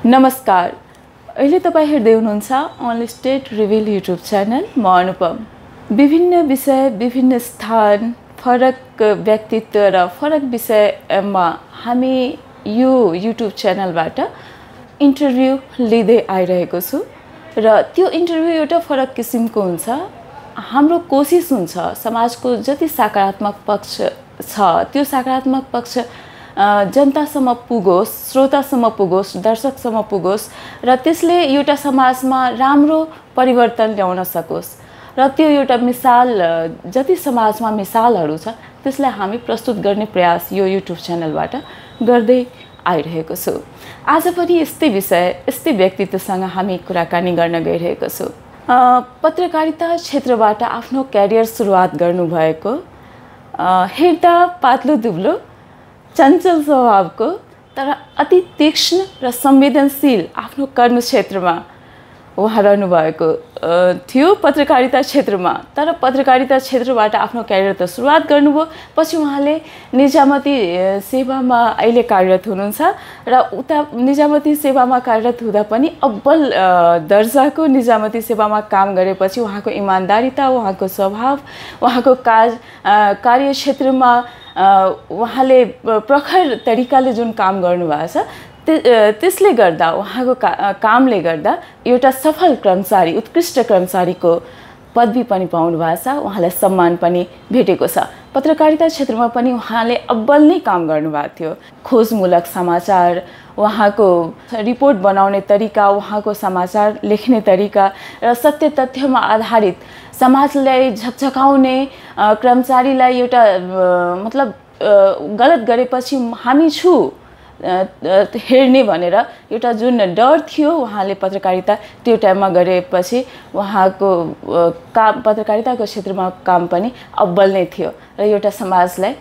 नमस्कार। अहिले तपाईं हेर्दै हुनुहुन्छ only state reveal YouTube channel. म अनुपम। विभिन्न विषय, विभिन्न स्थान, फरक व्यक्तित्व र फरक विषयमा हामी यो युट्युब च्यानलबाट इन्टरभ्यू लिँदै आइरहेको छु र त्यो इन्टरभ्यू एउटा फरक किसिमको हुन्छ। हाम्रो कोसिस हुन्छ समाजको जति सकारात्मक पक्ष छ त्यो सकारात्मक पक्ष जनतासम्म पुगोस्, श्रोतासम्म पुगोस्, दर्शकसम्म पुगोस् र त्यसले एउटा समाजमा राम्रो परिवर्तन ल्याउन सकोस् र त्यो एउटा मिसाल जति समाजमा मिसालहरू छ त्यसलाई हामी प्रस्तुत गर्ने प्रयास यो युट्युब च्यानलबाट गर्दै आइरहेको छु। आज पनि यस्तै विषय, यस्तै व्यक्तित्वसँग हामी कुराकानी गर्न गइरहेको छु। पत्रकारिता क्षेत्रबाट आफ्नो क्यारियर सुरुवात गर्नुभएको, हेर्दा पातलो दुब्लो, चञ्चल स्वभावको तर अति तीक्ष्ण र संवेदनशील आफ्नो कर्मक्षेत्रमा उहाँ रहनुभएको थियो पत्रकारिता क्षेत्रमा। तर पत्रकारिता क्षेत्रबाट आफ्नो क्यारियर त सुरुवात गर्नुभयो, पछि उहाँले निजामती सेवामा अहिले कार्यरत हुनुहुन्छ र उता निजामती सेवामा कार्यरत हुँदा पनि अब्बल दर्जाको निजामती सेवामा काम गरेपछि उहाँको इमानदारिता, उहाँको स्वभाव, उहाँको कार्यक्षेत्रमा उहाँले प्रखर तरिकाले जुन काम गर्नुभएको छ त्यसले गर्दा उहाँको कामले गर्दा एउटा सफल कर्मचारी, उत्कृष्ट कर्मचारीको पदवी पनि पाउनु भएको छ। उहाँलाई सम्मान पनि भेटेको छ। पत्रकारिता क्षेत्रमा पनि उहाँले अब्बल नै काम गर्नुभएको थियो। खोजमूलक समाचार, उहाँको रिपोर्ट बनाउने तरिका, उहाँको समाचार लेख्ने तरिका र सत्य तथ्यमा आधारित समाजलाई झकझकाउने, कर्मचारीलाई एउटा मतलब गलत गरेपछि हामी छु हेर्ने भनेर एउटा जुन डर थियो उहाँले पत्रकारिता त्यो टाइममा गरेपछि उहाँको काम पत्रकारिताको क्षेत्रमा काम पनि अब्बल नै थियो र एउटा समाजलाई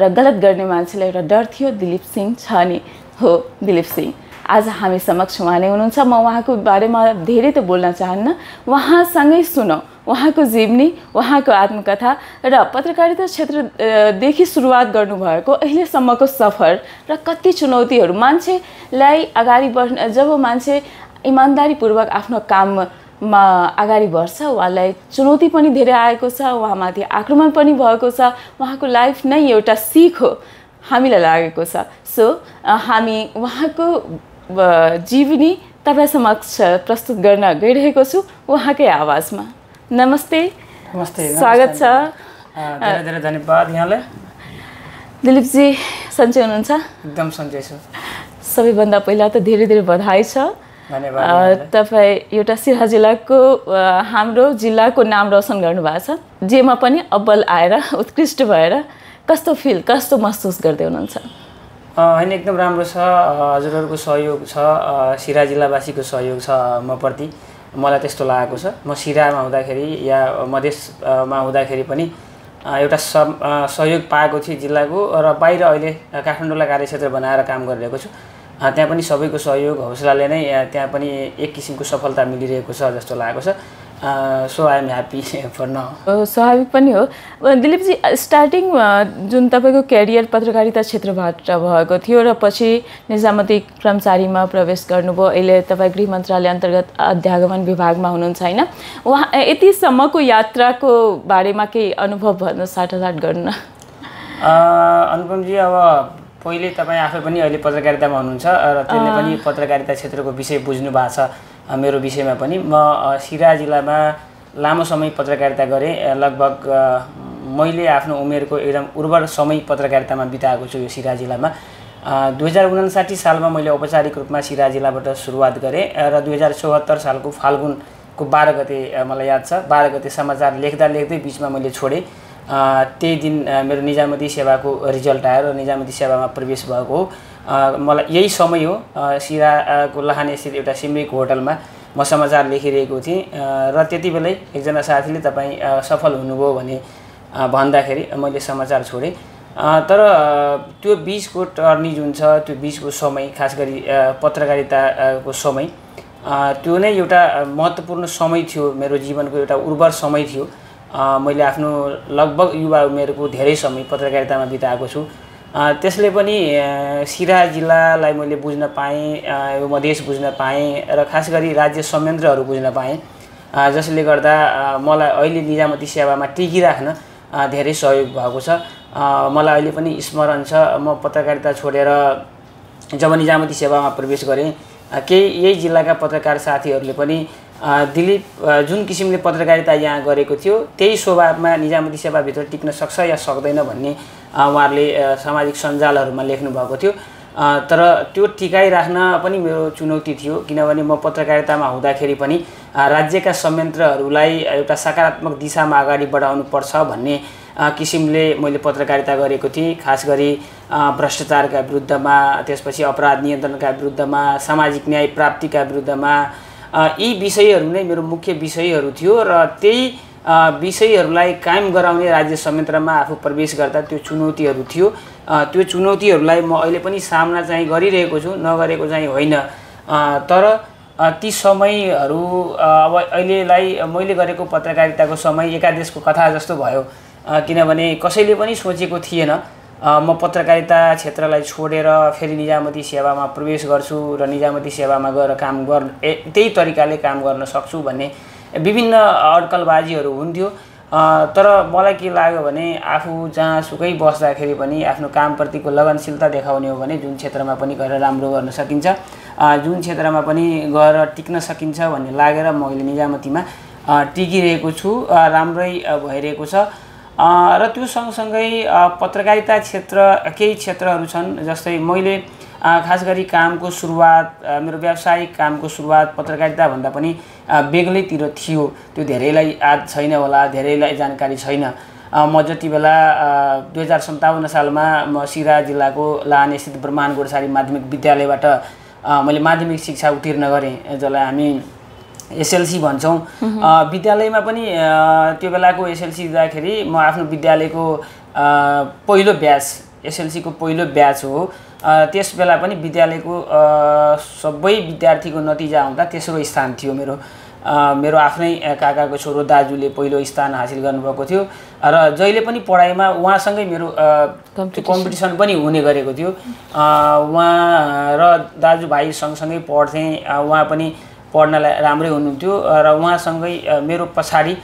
र गलत गर्ने मान्छेलाई एउटा डर थियो। दिलीप सिंह छानी हो। दिलीप सिंह आज हामी समक्ष उहाँ नै हुनुहुन्छ। म उहाँको बारेमा धेरै त बोल्न चाहन्न, उहाँसँगै सुनौँ उहाँको जीवनी, उहाँको आत्मकथा र पत्रकारिता क्षेत्रदेखि सुरुवात गर्नुभएको अहिलेसम्मको सफर र कति चुनौतीहरू मान्छेलाई अगाडि बढ्न, जब मान्छे इमान्दारीपूर्वक आफ्नो काममा अगाडि बढ्छ उहाँलाई चुनौती पनि धेरै आएको छ, उहाँमाथि आक्रमण पनि भएको छ। उहाँको लाइफ नै एउटा सिख हो हामीलाई लागेको छ। सो हामी उहाँको जीवनी तपाईँ समक्ष प्रस्तुत गर्न गइरहेको छु उहाँकै आवाजमा। नमस्ते। नमस्ते, स्वागत छ। धेरै धेरै धन्यवाद यहाँलाई। दिलीपजी सन्चै हुनुहुन्छ? एकदम सन्चै छु। सबैभन्दा पहिला त धेरै धेरै बधाई छ। धन्यवाद। तपाईँ एउटा सिराहा जिल्लाको हाम्रो जिल्लाको नाम रोशन गर्नुभएको छ, जेमा पनि अब्बल आएर उत्कृष्ट भएर कस्तो महसुस गर्दै हुनुहुन्छ? होइन, एकदम राम्रो छ। हजुरहरूको सहयोग छ, सिराहा जिल्लावासीको सहयोग छ म प्रति, मलाई त्यस्तो लागेको छ। म सिराहामा हुँदाखेरि या मधेसमा हुँदाखेरि पनि एउटा सहयोग पाएको थिएँ जिल्लाको, र बाहिर अहिले काठमाडौँलाई कार्यक्षेत्र बनाएर काम गरिरहेको छु। त्यहाँ पनि सबैको सहयोग हौसलाले नै त्यहाँ पनि एक किसिमको सफलता मिलिरहेको छ जस्तो लागेको छ। So I am happy for now. स्वाभाविक पनि हो। दिलीपजी, स्टार्टिङ जुन तपाईँको क्यारियर पत्रकारिता क्षेत्रबाट भएको थियो र पछि निजामती कर्मचारीमा प्रवेश गर्नुभयो, अहिले तपाईँ गृह मन्त्रालय अन्तर्गत अध्यागमन विभागमा हुनुहुन्छ होइन? उहाँ यतिसम्मको यात्राको बारेमा केही अनुभव भन्नु साटासाट गर्नु न। अनुपमजी, अब पहिले तपाईँ आफै पनि अहिले पत्रकारितामा हुनुहुन्छ र त्यसले पनि पत्रकारिता क्षेत्रको विषय बुझ्नु भएको छ। मेरो विषयमा पनि म सिराहा जिल्लामा लामो समय पत्रकारिता गरेँ। लगभग मैले आफ्नो उमेरको एकदम उर्वर समय पत्रकारितामा बिताएको छु यो सिराहा जिल्लामा। 2059 सालमा मैले औपचारिक रूपमा सिराहा जिल्लाबाट सुरुवात गरेँ र 2074 सालको फाल्गुनको 12 गते मलाई याद छ, 12 गते समाचार लेख्दा लेख्दै बिचमा मैले छोडेँ। त्यही दिन मेरो निजामती सेवाको रिजल्ट आयो र निजामती सेवामा प्रवेश भएको हो। मलाई यही समय हो सिराहाको लाहानी स्थित एउटा सिमरिक होटलमा म समाचार लेखिरहेको थिएँ र त्यति बेलै एकजना साथीले तपाईँ सफल हुनुभयो भने भन्दाखेरि मैले समाचार छोडेँ। तर त्यो बिचको टर्नी जुन छ, त्यो बिचको समय, खास गरी पत्रकारिताको समय, त्यो नै एउटा महत्त्वपूर्ण समय थियो। मेरो जीवनको एउटा उर्वर समय थियो। मैले आफ्नो लगभग युवा उमेरको धेरै समय पत्रकारितामा बिताएको छु। त्यसले पनि सिरा जिल्लालाई मैले बुझ्न पाएँ, यो मधेस बुझ्न पाएँ र खास गरी राज्य संयन्त्रहरू बुझ्न पाएँ, जसले गर्दा मलाई अहिले निजामती सेवामा टिकिराख्न धेरै सहयोग भएको छ। मलाई अहिले पनि स्मरण छ, म पत्रकारिता छोडेर जब निजामती सेवामा प्रवेश गरेँ, केही यही जिल्लाका पत्रकार साथीहरूले पनि दिलीप जुन किसिमले पत्रकारिता यहाँ गरेको थियो त्यही स्वभावमा निजामती सेवाभित्र टिक्न सक्छ या सक्दैन भन्ने उहाँहरूले सामाजिक सञ्जालहरूमा लेख्नु भएको थियो। तर त्यो टिकाइराख्न पनि मेरो चुनौती थियो, किनभने म पत्रकारितामा हुँदाखेरि पनि राज्यका संयन्त्रहरूलाई एउटा सकारात्मक दिशामा अगाडि बढाउनुपर्छ भन्ने किसिमले मैले पत्रकारिता गरेको थिएँ। खास गरी भ्रष्टाचारका विरुद्धमा, त्यसपछि अपराध नियन्त्रणका विरुद्धमा, सामाजिक न्याय प्राप्तिका विरुद्धमा, यी विषयहरू नै मेरो मुख्य विषयहरू थियो र त्यही विषयहरूलाई कायम गराउने राज्य संयन्त्रमा आफू प्रवेश गर्दा त्यो चुनौतीहरू थियो। त्यो चुनौतीहरूलाई म अहिले पनि सामना चाहिँ गरिरहेको छु, नगरेको चाहिँ होइन। तर ती समयहरू अब अहिलेलाई मैले गरेको पत्रकारिताको समय एकादेशको कथा जस्तो भयो, किनभने कसैले पनि सोचेको थिएन म पत्रकारिता क्षेत्रलाई छोडेर फेरि निजामती सेवामा प्रवेश गर्छु र निजामती सेवामा गएर त्यही तरिकाले काम गर्न सक्छु भन्ने विभिन्न अड्कलबाजीहरू हुन्थ्यो। तर मलाई के लाग्यो भने आफू जहाँसुकै बस्दाखेरि पनि आफ्नो कामप्रतिको लगनशीलता देखाउने हो भने जुन क्षेत्रमा पनि गएर राम्रो गर्न सकिन्छ, जुन क्षेत्रमा पनि गएर टिक्न सकिन्छ भन्ने लागेर म अहिले निजामतीमा टिकिरहेको छु, राम्रै भइरहेको छ। र त्यो सँगसँगै पत्रकारिता क्षेत्र केही क्षेत्रहरू छन्, जस्तै मैले खास गरी कामको सुरुवात, मेरो व्यावसायिक कामको सुरुवात पत्रकारिता भन्दा पनि बेग्लैतिर थियो। त्यो धेरैलाई याद छैन होला, धेरैलाई जानकारी छैन। म जति बेला 2057 सालमा म सिरा जिल्लाको लाहानस्थित ब्रह्माण्ड गोर्साली माध्यमिक विद्यालयबाट मैले माध्यमिक शिक्षा उत्तीर्ण गरेँ, जसलाई हामी एसएलसी भन्छौँ। विद्यालयमा पनि त्यो बेलाको एसएलसी दिँदाखेरि म आफ्नो विद्यालयको पहिलो ब्याच, एसएलसीको पहिलो ब्याच हो। त्यस बेला पनि विद्यालयको सबै विद्यार्थीको नतिजा आउँदा तेस्रो स्थान थियो मेरो। मेरो आफ्नै काकाको छोरो दाजुले पहिलो स्थान हासिल गर्नुभएको थियो र जहिले पनि पढाइमा उहाँसँगै मेरो कम्पिटिसन पनि हुने गरेको थियो। उहाँ र दाजुभाइ सँगसँगै पढ्थेँ, उहाँ पनि पढ्नलाई राम्रै हुनुहुन्थ्यो र उहाँसँगै मेरो पछाडि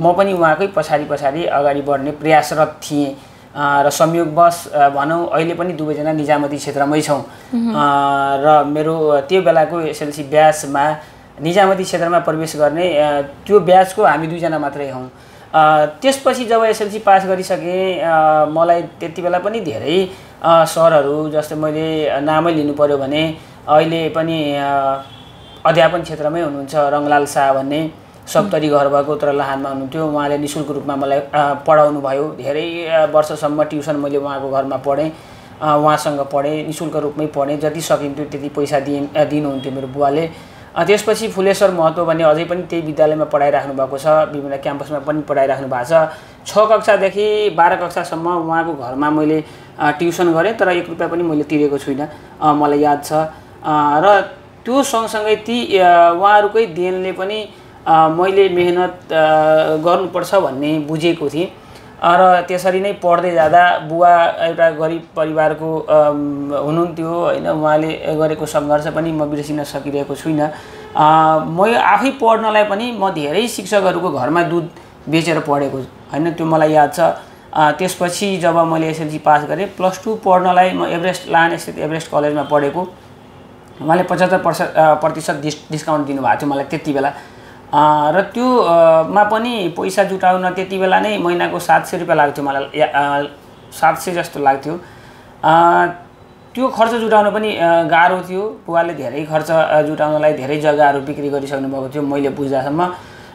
म पनि उहाँकै पछाडि अगाडि बढ्ने प्रयासरत थिएँ र संयोगवश भनौँ अहिले पनि दुवैजना निजामती क्षेत्रमै छौँ। र मेरो त्यो बेलाको एसएलसी ब्याचमा निजामती क्षेत्रमा प्रवेश गर्ने त्यो ब्याचको हामी दुईजना मात्रै हौँ। त्यसपछि जब एसएलसी पास गरिसकेँ, मलाई त्यति बेला पनि धेरै सरहरू, जस्तै मैले नामै लिनु पर्यो भने अहिले पनि अध्यापन क्षेत्रमै हुनुहुन्छ रङलाल शाह भन्ने, सप्तरी घर भएको तर लाहानमा हुनुहुन्थ्यो। उहाँले निःशुल्क रूपमा मलाई पढाउनु भयो। धेरै वर्षसम्म ट्युसन मैले उहाँको घरमा पढेँ, उहाँसँग पढेँ, निःशुल्क रूपमै पढेँ। जति सकिन्थ्यो त्यति पैसा दिनुहुन्थ्यो मेरो बुवाले। त्यसपछि फुलेश्वर महतो भन्ने अझै पनि त्यही विद्यालयमा पढाइराख्नु भएको छ, विभिन्न क्याम्पसमा पनि पढाइराख्नु भएको छ। 6 कक्षादेखि 12 कक्षासम्म उहाँको घरमा मैले ट्युसन गरेँ, तर 1 रुपियाँ पनि मैले तिरेको छुइनँ, मलाई याद छ। र त्यो सँगसँगै ती उहाँहरूकै देनले पनि मैले मेहनत गर्नुपर्छ भन्ने बुझेको थिएँ। र त्यसरी नै पढ्दै जाँदा बुवा एउटा गरिब परिवारको हुनुहुन्थ्यो होइन, उहाँले गरेको सङ्घर्ष पनि म बिर्सिन सकिरहेको छुइनँ। म आफै पढ्नलाई पनि म धेरै शिक्षकहरूको घरमा दुध बेचेर पढेको होइन, त्यो मलाई याद छ। त्यसपछि जब मैले एसएलसी पास गरेँ, +2 पढ्नलाई म लाहानस्थित एभरेस्ट कलेजमा पढेको। उहाँले 75% डिस्काउन्ट दिनुभएको थियो मलाई त्यति बेला। र त्योमा पनि पैसा जुटाउन त्यति बेला नै महिनाको 700 रुपियाँ लाग्थ्यो मलाई, 700 जस्तो लाग्थ्यो। त्यो खर्च जुटाउन पनि गाह्रो थियो। बुवाले धेरै खर्च जुटाउनलाई धेरै जग्गाहरू बिक्री गरिसक्नु भएको थियो मैले बुझ्दासम्म।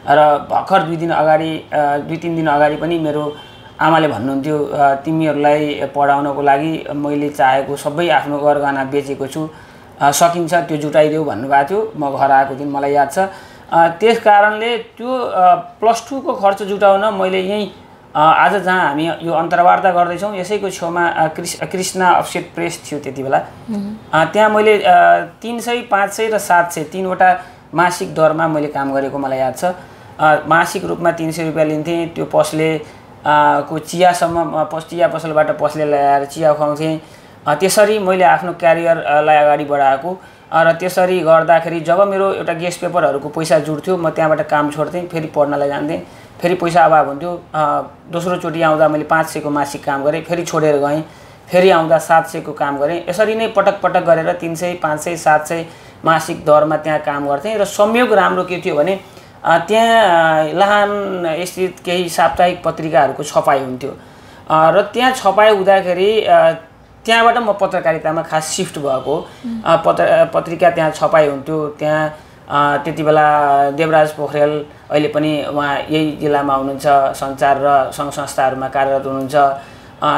र भर्खर 2-3 दिन अगाडि पनि मेरो आमाले भन्नुहुन्थ्यो, तिमीहरूलाई पढाउनको लागि मैले चाहेको सबै आफ्नो गरगहना बेचेको छु, सकिन्छ त्यो जुटाइदेऊ भन्नुभएको थियो। म घर आएको दिन मलाई याद छ। त्यस कारणले त्यो +2 को खर्च जुटाउन मैले यहीँ आज जहाँ हामी यो अन्तर्वार्ता गर्दैछौँ यसैको छेउमा कृष्णा अफसेट प्रेस थियो त्यति बेला। त्यहाँ मैले 300, 500 र 700 तीनवटा मासिक दरमा मैले काम गरेको मलाई याद छ। मासिक रूपमा 300 रुपियाँ लिन्थेँ। त्यो पसले को चियासम्म चिया पसलबाट पसले ल्याएर चिया खुवाउँथेँ। त्यसरी मैले आफ्नो क्यारियरलाई अगाडि बढाएको र त्यसरी गर्दाखेरि जब मेरो एउटा गेस्ट पेपरहरूको पैसा जुट्थ्यो म त्यहाँबाट काम छोड्थेँ, फेरि पढ्नलाई जान्थेँ, फेरि पैसा अभाव हुन्थ्यो। दोस्रोचोटि आउँदा मैले 500 को मासिक काम गरेँ, फेरि छोडेर गएँ, फेरि आउँदा 700 को काम गरेँ। यसरी नै पटक पटक गरेर 300, 500, 700 मासिक दरमा त्यहाँ काम गर्थेँ। र संयोग राम्रो के थियो भने त्यहाँ लाहान स्थित केही साप्ताहिक पत्रिकाहरूको छपाई हुन्थ्यो र त्यहाँ छपाई हुँदाखेरि त्यहाँबाट म पत्रकारितामा खास सिफ्ट भएको। पत्रिका त्यहाँ छपाई हुन्थ्यो। त्यहाँ त्यति बेला देवराज पोखरेल अहिले पनि उहाँ यही जिल्लामा हुनुहुन्छ, सञ्चार र सङ्घ संस्थाहरूमा कार्यरत हुनुहुन्छ।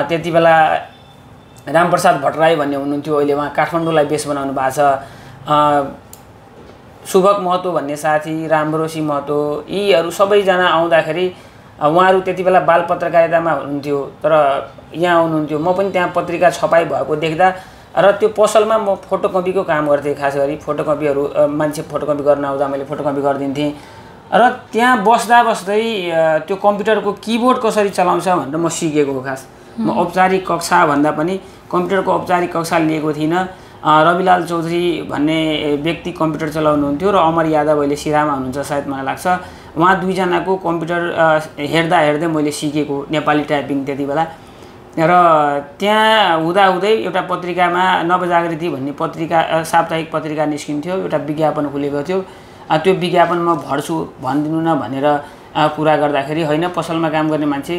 त्यति बेला रामप्रसाद भट्टराई भन्ने हुनुहुन्थ्यो, अहिले उहाँ काठमाडौँलाई बेस बनाउनु भएको छ। सुभक महतो भन्ने साथी, रामरोशी महतो, यीहरू सबैजना आउँदाखेरि उहाँहरू त्यति बेला बाल पत्रकारितामा हुनुहुन्थ्यो तर यहाँ आउनुहुन्थ्यो। म पनि त्यहाँ पत्रिका छपाई भएको देख्दा र त्यो पसलमा म फोटोकपीको काम गर्थेँ। खास गरी फोटोकपीहरू मान्छे फोटोकपी गर्न आउँदा मैले फोटोकपी गरिदिन्थेँ र त्यहाँ बस्दा बस्दै त्यो कम्प्युटरको किबोर्ड कसरी चलाउँछ भनेर म सिकेको हो। खास म औपचारिक कक्षा भन्दा पनि कम्प्युटरको औपचारिक कक्षा लिएको थिइनँ। रविलाल चौधरी भन्ने व्यक्ति कम्प्युटर चलाउनुहुन्थ्यो र अमर यादव अहिले सिरामा हुनुहुन्छ सायद मलाई लाग्छ। उहाँ दुईजनाको कम्प्युटर हेर्दा हेर्दै मैले सिकेको नेपाली टाइपिङ त्यति बेला। र त्यहाँ हुँदाहुँदै एउटा पत्रिकामा नवजागृति भन्ने पत्रिका साप्ताहिक पत्रिका निस्किन्थ्यो, एउटा विज्ञापन खुलेको थियो। त्यो विज्ञापन म भर्छु भनिदिनु न भनेर कुरा गर्दाखेरि होइन पसलमा काम गर्ने मान्छे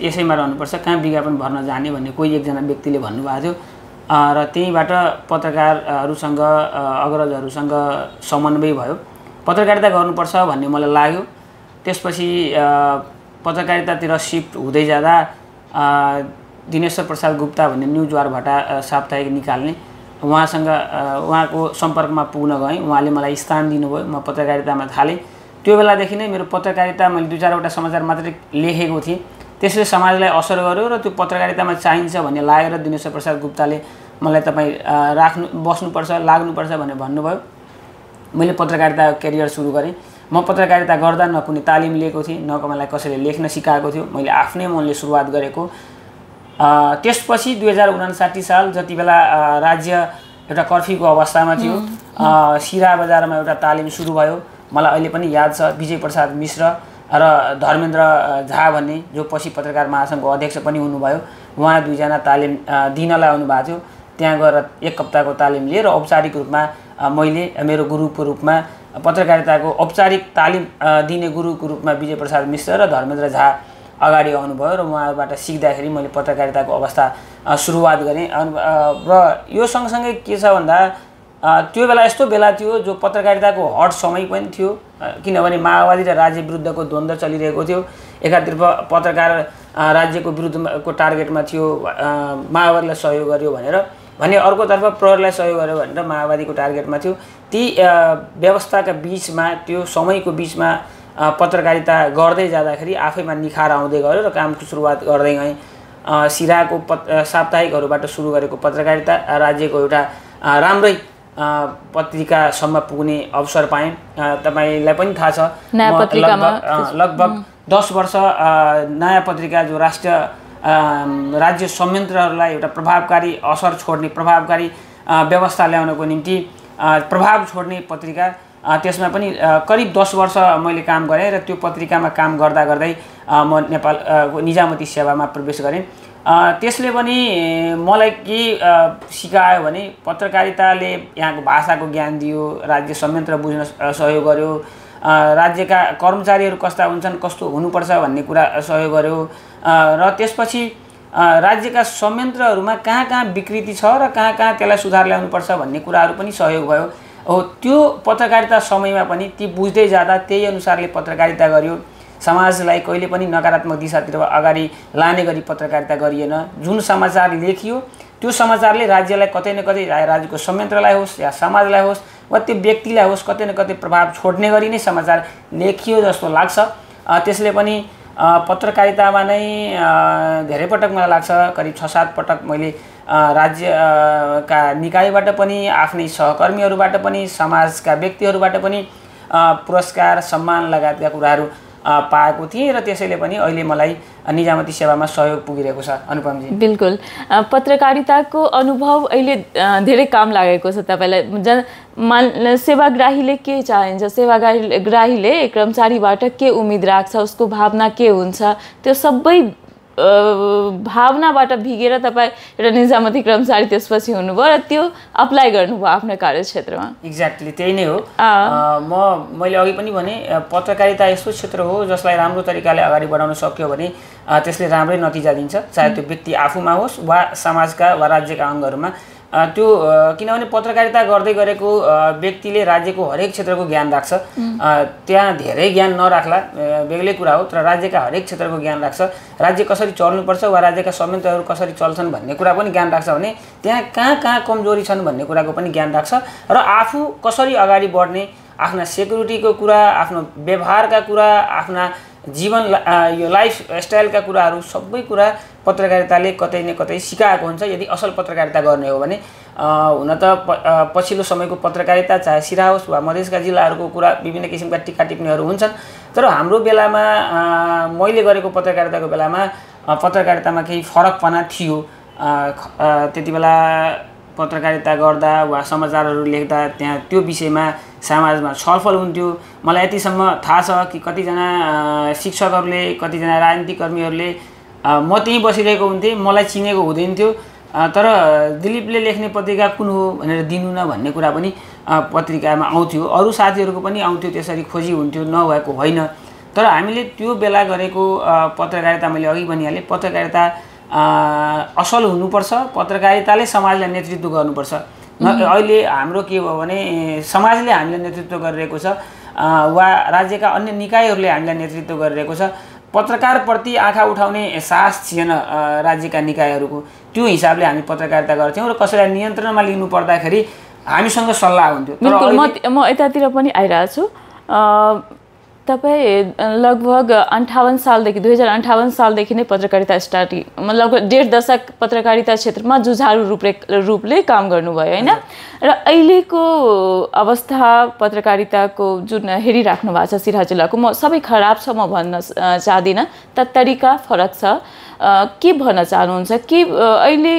यसैमा रहनुपर्छ, कहाँ विज्ञापन भर्न जाने भन्ने कोही एकजना व्यक्तिले भन्नुभएको थियो। र त्यहीँबाट पत्रकारहरूसँग अग्रजहरूसँग समन्वय भयो, पत्रकारिता गर्नुपर्छ भन्ने मलाई लाग्यो। त्यसपछि पत्रकारितातिर सिफ्ट हुँदै जाँदा दिनेश्वर प्रसाद गुप्ता भन्ने न्युजवारबाट साप्ताहिक निकाल्ने उहाँको सम्पर्कमा पुग्न गएँ। उहाँले मलाई स्थान दिनुभयो, म पत्रकारितामा थालेँ। त्यो बेलादेखि नै मेरो पत्रकारिता मैले 2-4वटा समाचार मात्रै लेखेको थिएँ, त्यसले समाजलाई असर गर्यो र त्यो पत्रकारितामा चाहिन्छ भन्ने लागेर दिनेश्वर प्रसाद गुप्ताले मलाई तपाईँ बस्नुपर्छ लाग्नुपर्छ भनेर भन्नुभयो। मैले पत्रकारिता करियर सुरु गरेँ। म पत्रकारिता गर्दा न कुनै तालिम लिएको थिएँ, न मलाई कसैले लेख्न सिकाएको थियो, मैले आफ्नै मनले सुरुवात गरेको। त्यसपछि 2059 साल जति बेला राज्य एउटा कर्फ्यूको अवस्थामा थियो, सिरा बजारमा एउटा तालिम सुरु भयो। मलाई अहिले पनि याद छ, विजय प्रसाद मिश्र र धर्मेन्द्र झा भन्ने जो पछि पत्रकार महासङ्घको अध्यक्ष पनि हुनुभयो, उहाँ दुईजना तालिम दिनलाई आउनुभएको थियो। त्यहाँ गएर 1 हप्ताको तालिम लिएर औपचारिक रूपमा मैले मेरो गुरुको रूपमा पत्रकारिताको औपचारिक तालिम दिने गुरुको रूपमा विजय प्रसाद मिश्र र धर्मेन्द्र झा अगाडि आउनुभयो र उहाँबाट सिक्दाखेरि मैले पत्रकारिताको अवस्था सुरुवात गरेँ। र यो सँगसँगै के छ भन्दा त्यो बेला यस्तो बेला थियो जो पत्रकारिताको हट समय पनि थियो, किनभने माओवादी र राज्य विरुद्धको द्वन्द्व चलिरहेको थियो। एकातर्फ पत्रकार राज्यको विरुद्धको टार्गेटमा थियो, माओवादीलाई सहयोग गर्यो भनेर, भने अर्कोतर्फ प्रहरीलाई सहयोग गर्यो भनेर माओवादीको टार्गेटमा थियो। ती व्यवस्थाका बिचमा त्यो समयको बिचमा पत्रकारिता गर्दै जाँदाखेरि आफैमा निखार आउँदै गयो र कामको सुरुवात गर्दै गएँ। सिराको साप्ताहिकहरूबाट सुरु गरेको पत्रकारिता राज्यको एउटा राम्रै पत्रिकासम्म पुग्ने अवसर पाएँ। तपाईँलाई पनि थाहा छ लगभग 10 वर्ष नयाँ पत्रिका जो राज्य संयन्त्रहरूलाई एउटा प्रभावकारी असर छोड्ने, प्रभावकारी व्यवस्था ल्याउनको निम्ति प्रभाव छोड्ने पत्रिका, त्यसमा पनि करिब 10 वर्ष मैले काम गरेँ र त्यो पत्रिकामा काम गर्दा गर्दै म नेपालको निजामती सेवामा प्रवेश गरेँ। त्यसले पनि मलाई के सिकायो भने पत्रकारिताले यहाँको भाषाको ज्ञान दियो, राज्य संयन्त्र बुझ्न सहयोग गर्यो, राज्यका कर्मचारीहरू कस्ता हुन्छन्, कस्तो हुनुपर्छ भन्ने कुरा सहयोग गर्यो र त्यसपछि राज्यका संयन्त्रहरूमा कहाँ कहाँ विकृति छ र कहाँ कहाँ त्यसलाई सुधार ल्याउनुपर्छ भन्ने कुराहरू पनि सहयोग भयो। हो त्यो पत्रकारिता समयमा पनि ती बुझ्दै जाँदा त्यही अनुसारले पत्रकारिता गरियो। समाजलाई कहिले पनि नकारात्मक दिशातिर अगाडि लाने गरी पत्रकारिता गरिएन। जुन समाचार लेखियो त्यो समाचारले राज्यलाई कतै न कतै, राज्यको संयन्त्रलाई होस् या समाजलाई होस् वा त्यो व्यक्तिलाई होस्, कतै न कतै प्रभाव छोड्ने गरी नै समाचार लेखियो जस्तो लाग्छ। त्यसले पनि पत्रकारितामा नै धेरै पटक मलाई लाग्छ, करिब 6-7 पटक मैले राज्यका निकायबाट पनि, आफ्नै सहकर्मीहरूबाट पनि, समाजका व्यक्तिहरूबाट पनि पुरस्कार, सम्मान लगायतका कुराहरू पाएको थिएँ र त्यसैले पनि अहिले मलाई निजामती सेवामा सहयोग पुगिरहेको छ अनुपमजी। बिल्कुल, पत्रकारिताको अनुभव अहिले धेरै काम लागेको छ तपाईँलाई। सेवाग्राहीले के चाहन्छ, सेवाग्राहीले कर्मचारीबाट के उम्मिद राख्छ, उसको भावना के हुन्छ, त्यो सबै भावनाबाट भिगेर तपाईँ एउटा निजामती कर्मचारी त्यसपछि हुनुभयो र त्यो अप्लाई गर्नुभयो आफ्नो कार्यक्षेत्रमा। एक्ज्याक्टली त्यही नै हो। मैले अघि पनि भने पत्रकारिता यस्तो क्षेत्र हो जसलाई राम्रो तरिकाले अगाडि बढाउन सक्यो भने त्यसले राम्रै नतिजा दिन्छ, चाहे त्यो व्यक्ति आफूमा होस् वा समाजका वा राज्यका अङ्गहरूमा। त्यो किनभने पत्रकारिता गर्दै गरेको व्यक्तिले राज्यको हरेक क्षेत्रको ज्ञान राख्छ। त्यहाँ धेरै ज्ञान नराख्ला बेग्लै कुरा हो, तर राज्यका हरेक क्षेत्रको ज्ञान राख्छ। राज्य कसरी चल्नुपर्छ वा राज्यका संयन्त्रहरू कसरी चल्छन् भन्ने कुरा पनि ज्ञान राख्छ भने त्यहाँ कहाँ कमजोरी छन् भन्ने कुराको पनि ज्ञान राख्छ र आफू कसरी अगाडि बढ्ने, आफ्ना सेक्युरिटीको कुरा, आफ्नो व्यवहारका कुरा, आफ्ना जीवन यो लाइफस्टाइलका कुराहरू सबै कुरा पत्रकारिताले कतै न कतै सिकाएको हुन्छ यदि असल पत्रकारिता गर्ने हो भने। हुन त पछिल्लो समयको पत्रकारिता चाहे सिरा होस् वा मधेसका जिल्लाहरूको कुरा विभिन्न किसिमका टिका टिप्पणीहरू हुन्छन्, तर हाम्रो बेलामा मैले गरेको पत्रकारिताको बेलामा पत्रकारितामा केही फरकपना थियो। त्यति बेला पत्रकारिता गर्दा वा समाचारहरू लेख्दा त्यहाँ त्यो विषयमा समाजमा छलफल हुन्थ्यो। मलाई यतिसम्म थाहा छ कि कतिजना शिक्षकहरूले, कतिजना राजनीतिक कर्मीहरूले म त्यहीँ बसिरहेको हुन्थेँ, मलाई चिनेको हुँदैन थियो, तर दिलीपले लेख्ने पत्रिका कुन हो भनेर दिनु न भन्ने कुरा पनि पत्रिकामा आउँथ्यो। अरू साथीहरूको पनि आउँथ्यो, त्यसरी खोजी हुन्थ्यो, नभएको होइन। तर हामीले त्यो बेला गरेको पत्रकारिता मैले अघि भनिहालेँ, पत्रकारिता असल हुनुपर्छ, पत्रकारिताले समाजलाई नेतृत्व गर्नुपर्छ। अहिले हाम्रो के भयो भने समाजले हामीलाई नेतृत्व गरिरहेको छ वा राज्यका अन्य निकायहरूले हामीलाई नेतृत्व गरिरहेको छ। पत्रकारप्रति आँखा उठाउने साहस थिएन राज्यका निकायहरूको। त्यो हिसाबले हामी पत्रकारिता गर्थ्यौँ र कसैलाई नियन्त्रणमा लिनु पर्दाखेरि हामीसँग सल्लाह हुन्थ्यो। बिल्कुल, म यतातिर पनि आइरहेको छु। तपाईँ लगभग 58 सालदेखि 2058 सालदेखि नै पत्रकारिता लगभग 1.5 दशक पत्रकारिता क्षेत्रमा जुझारु रूपले काम गर्नुभयो होइन। र अहिलेको अवस्था पत्रकारिताको जुन हेरिराख्नु भएको छ सिराहा जिल्लाको, म सबै खराब छ म भन्न चाहदिनँ, तर तरिका फरक छ। के भन्न चाहनुहुन्छ कि अहिले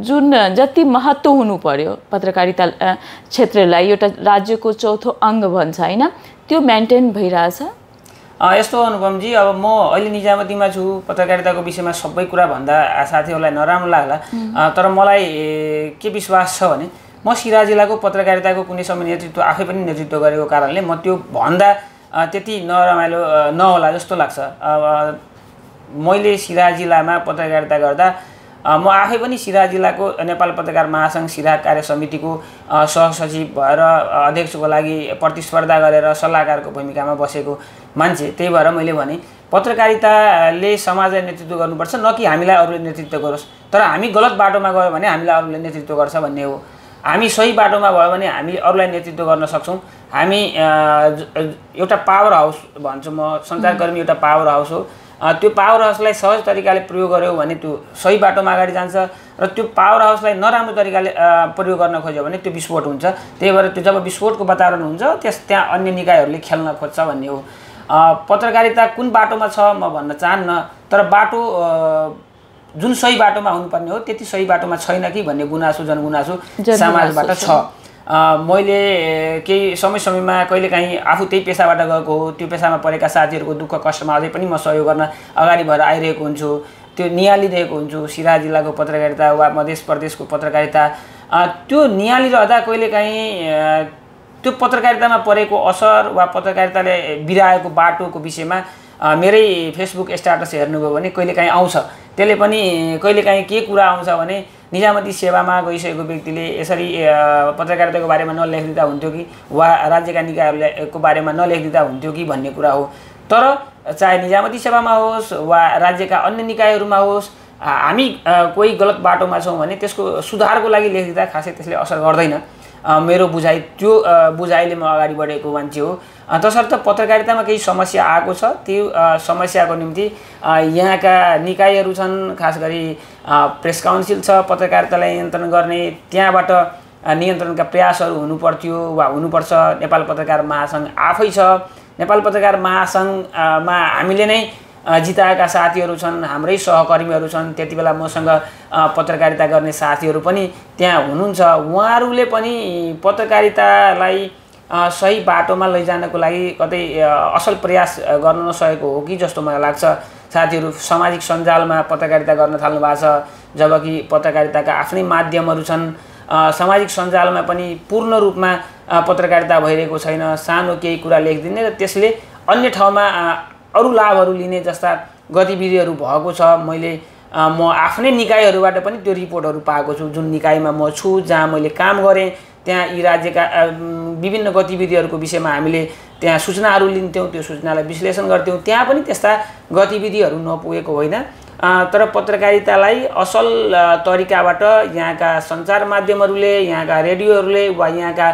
जुन जति महत्त्व हुनु पर्यो पत्रकारिता क्षेत्रलाई, एउटा राज्यको चौथो अङ्ग भन्छ होइन, त्यो मेन्टेन भइरहेछ? यस्तो अनुपमजी, अब म अहिले निजामतीमा छु, पत्रकारिताको विषयमा सबै कुरा भन्दा साथीहरूलाई नराम्रो लाग्ला, तर मलाई के विश्वास छ भने म सिराहा जिल्लाको पत्रकारिताको कुनै समय नेतृत्व आफै पनि नेतृत्व गरेको कारणले म त्यो भन्दा त्यति नरमाइलो नहोला जस्तो लाग्छ। मैले सिराहा जिल्लामा पत्रकारिता गर्दा म आफै पनि सिराहा जिल्लाको नेपाल पत्रकार महासङ्घ सिराहा कार्य समितिको सहसचिव भएर अध्यक्षको लागि प्रतिस्पर्धा गरेर सल्लाहकारको भूमिकामा बसेको मान्छे। त्यही भएर मैले भने पत्रकारिताले समाजलाई नेतृत्व गर्नुपर्छ, न कि हामीलाई अरूले नेतृत्व गरोस्। तर हामी गलत बाटोमा गयो भने हामीलाई अरूले नेतृत्व गर्छ भन्ने हो। हामी सही बाटोमा भयो भने हामी अरूलाई नेतृत्व गर्न सक्छौँ। हामी एउटा पावर हाउस भन्छु म, सञ्चारकर्मी एउटा पावर हाउस हो। त्यो पावर हाउसलाई सहज तरिकाले प्रयोग गर्यो भने त्यो सही बाटोमा अगाडि जान्छ र त्यो पावर हाउसलाई नराम्रो तरिकाले प्रयोग गर्न खोज्यो भने त्यो विस्फोट हुन्छ। त्यही भएर त्यो जब विस्फोटको वातावरण हुन्छ त्यहाँ अन्य निकायहरूले खेल्न खोज्छ भन्ने हो। पत्रकारिता कुन बाटोमा छ म भन्न चाहन्न, तर बाटो जुन सही बाटोमा हुनुपर्ने हो त्यति सही बाटोमा छैन कि भन्ने गुनासो जनगुनासो समाजबाट छ। मैले केही समयमा कहिलेकाहीँ आफू त्यही पेसाबाट गएको हो, त्यो पेसामा परेका साथीहरूको दुःख कष्टमा अझै पनि म सहयोग गर्न अगाडि भएर आइरहेको हुन्छु। त्यो नियालिरहेको हुन्छु सिराहा जिल्लाको पत्रकारिता वा मध्य प्रदेशको पत्रकारिता। त्यो नियालिरहँदा कहिलेकाहीँ त्यो पत्रकारितामा परेको असर वा पत्रकारिताले बिराएको बाटोको विषयमा मेरै फेसबुक स्ट्याटस हेर्नुभयो भने कहिलेकाहीँ आउँछ। त्यसले पनि कहिलेकाहीँ के कुरा आउँछ भने निजामती सेवामा गइसकेको व्यक्तिले यसरी पत्रकारिताको बारेमा नलेखिदिँदा हुन्थ्यो कि वा राज्यका निकायहरूको बारेमा नलेखिदिँदा हुन्थ्यो कि भन्ने कुरा हो। तर चाहे निजामती सेवामा होस् वा राज्यका अन्य निकायहरूमा होस्, हामी कोही गलत बाटोमा छौँ भने त्यसको सुधारको लागि लेखिदिँदा खासै त्यसले असर गर्दैन। मेरो बुझाइ त्यो बुझाइले म अगाडि बढेको मान्छे हो। तसर्थ पत्रकारितामा केही समस्या आएको छ, त्यो समस्याको निम्ति यहाँका निकायहरू छन्, खास गरी प्रेस काउन्सिल छ पत्रकारितालाई नियन्त्रण गर्ने, त्यहाँबाट नियन्त्रणका प्रयासहरू हुनुपर्थ्यो वा हुनुपर्छ। नेपाल पत्रकार महासङ्घ आफै छ, नेपाल पत्रकार महासङ्घमा हामीले नै जिताएका साथीहरू छन्, हाम्रै सहकर्मीहरू छन्, त्यति बेला मसँग पत्रकारिता गर्ने साथीहरू पनि त्यहाँ हुनुहुन्छ। उहाँहरूले पनि पत्रकारितालाई सही बाटोमा लैजानको लागि कतै असल प्रयास गर्न नसकेको हो कि जस्तो मलाई लाग्छ। साथीहरू सामाजिक सञ्जालमा पत्रकारिता गर्न थाल्नु भएको छ, जबकि पत्रकारिताका आफ्नै माध्यमहरू छन्। सामाजिक सञ्जालमा पनि पूर्ण रूपमा पत्रकारिता भइरहेको छैन। सानो केही कुरा लेखिदिने र त्यसले अन्य ठाउँमा अरू लाभहरू लिने जस्ता गतिविधिहरू भएको छ। म आफ्नै निकायहरूबाट पनि त्यो रिपोर्टहरू पाएको छु। जुन निकायमा म छु, जहाँ मैले काम गरेँ, त्यहाँ यी राज्यका विभिन्न गतिविधिहरूको विषयमा हामीले त्यहाँ सूचनाहरू लिन्थ्यौँ, त्यो सूचनालाई विश्लेषण गर्थ्यौँ। त्यहाँ पनि त्यस्ता गतिविधिहरू नपुगेको होइन। तर पत्रकारितालाई असल तरिकाबाट यहाँका सञ्चार माध्यमहरूले, यहाँका रेडियोहरूले वा यहाँका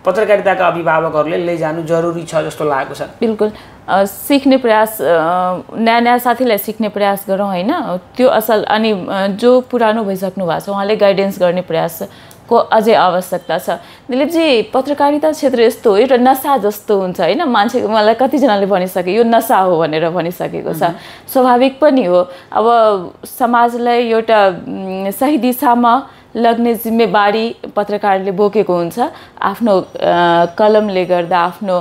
पत्रकारिताका अभिभावकहरूले लैजानु जरुरी छ जस्तो लागेको छ। बिल्कुल सिक्ने प्रयास, नयाँ नयाँ साथीलाई सिक्ने प्रयास गरौँ होइन, त्यो असल। अनि जो पुरानो भइसक्नु भएको छ उहाँले गाइडेन्स गर्ने प्रयासको अझै आवश्यकता छ। दिलीपजी, पत्रकारिता क्षेत्र यस्तो हो, एउटा नसा जस्तो हुन्छ होइन। मान्छे मलाई कतिजनाले भनिसके यो नसा हो भनेर भनिसकेको छ। स्वाभाविक पनि हो। अब समाजलाई एउटा सही दिशामा लग्ने जिम्मेवारी पत्रकारले बोकेको हुन्छ। आफ्नो कलमले गर्दा, आफ्नो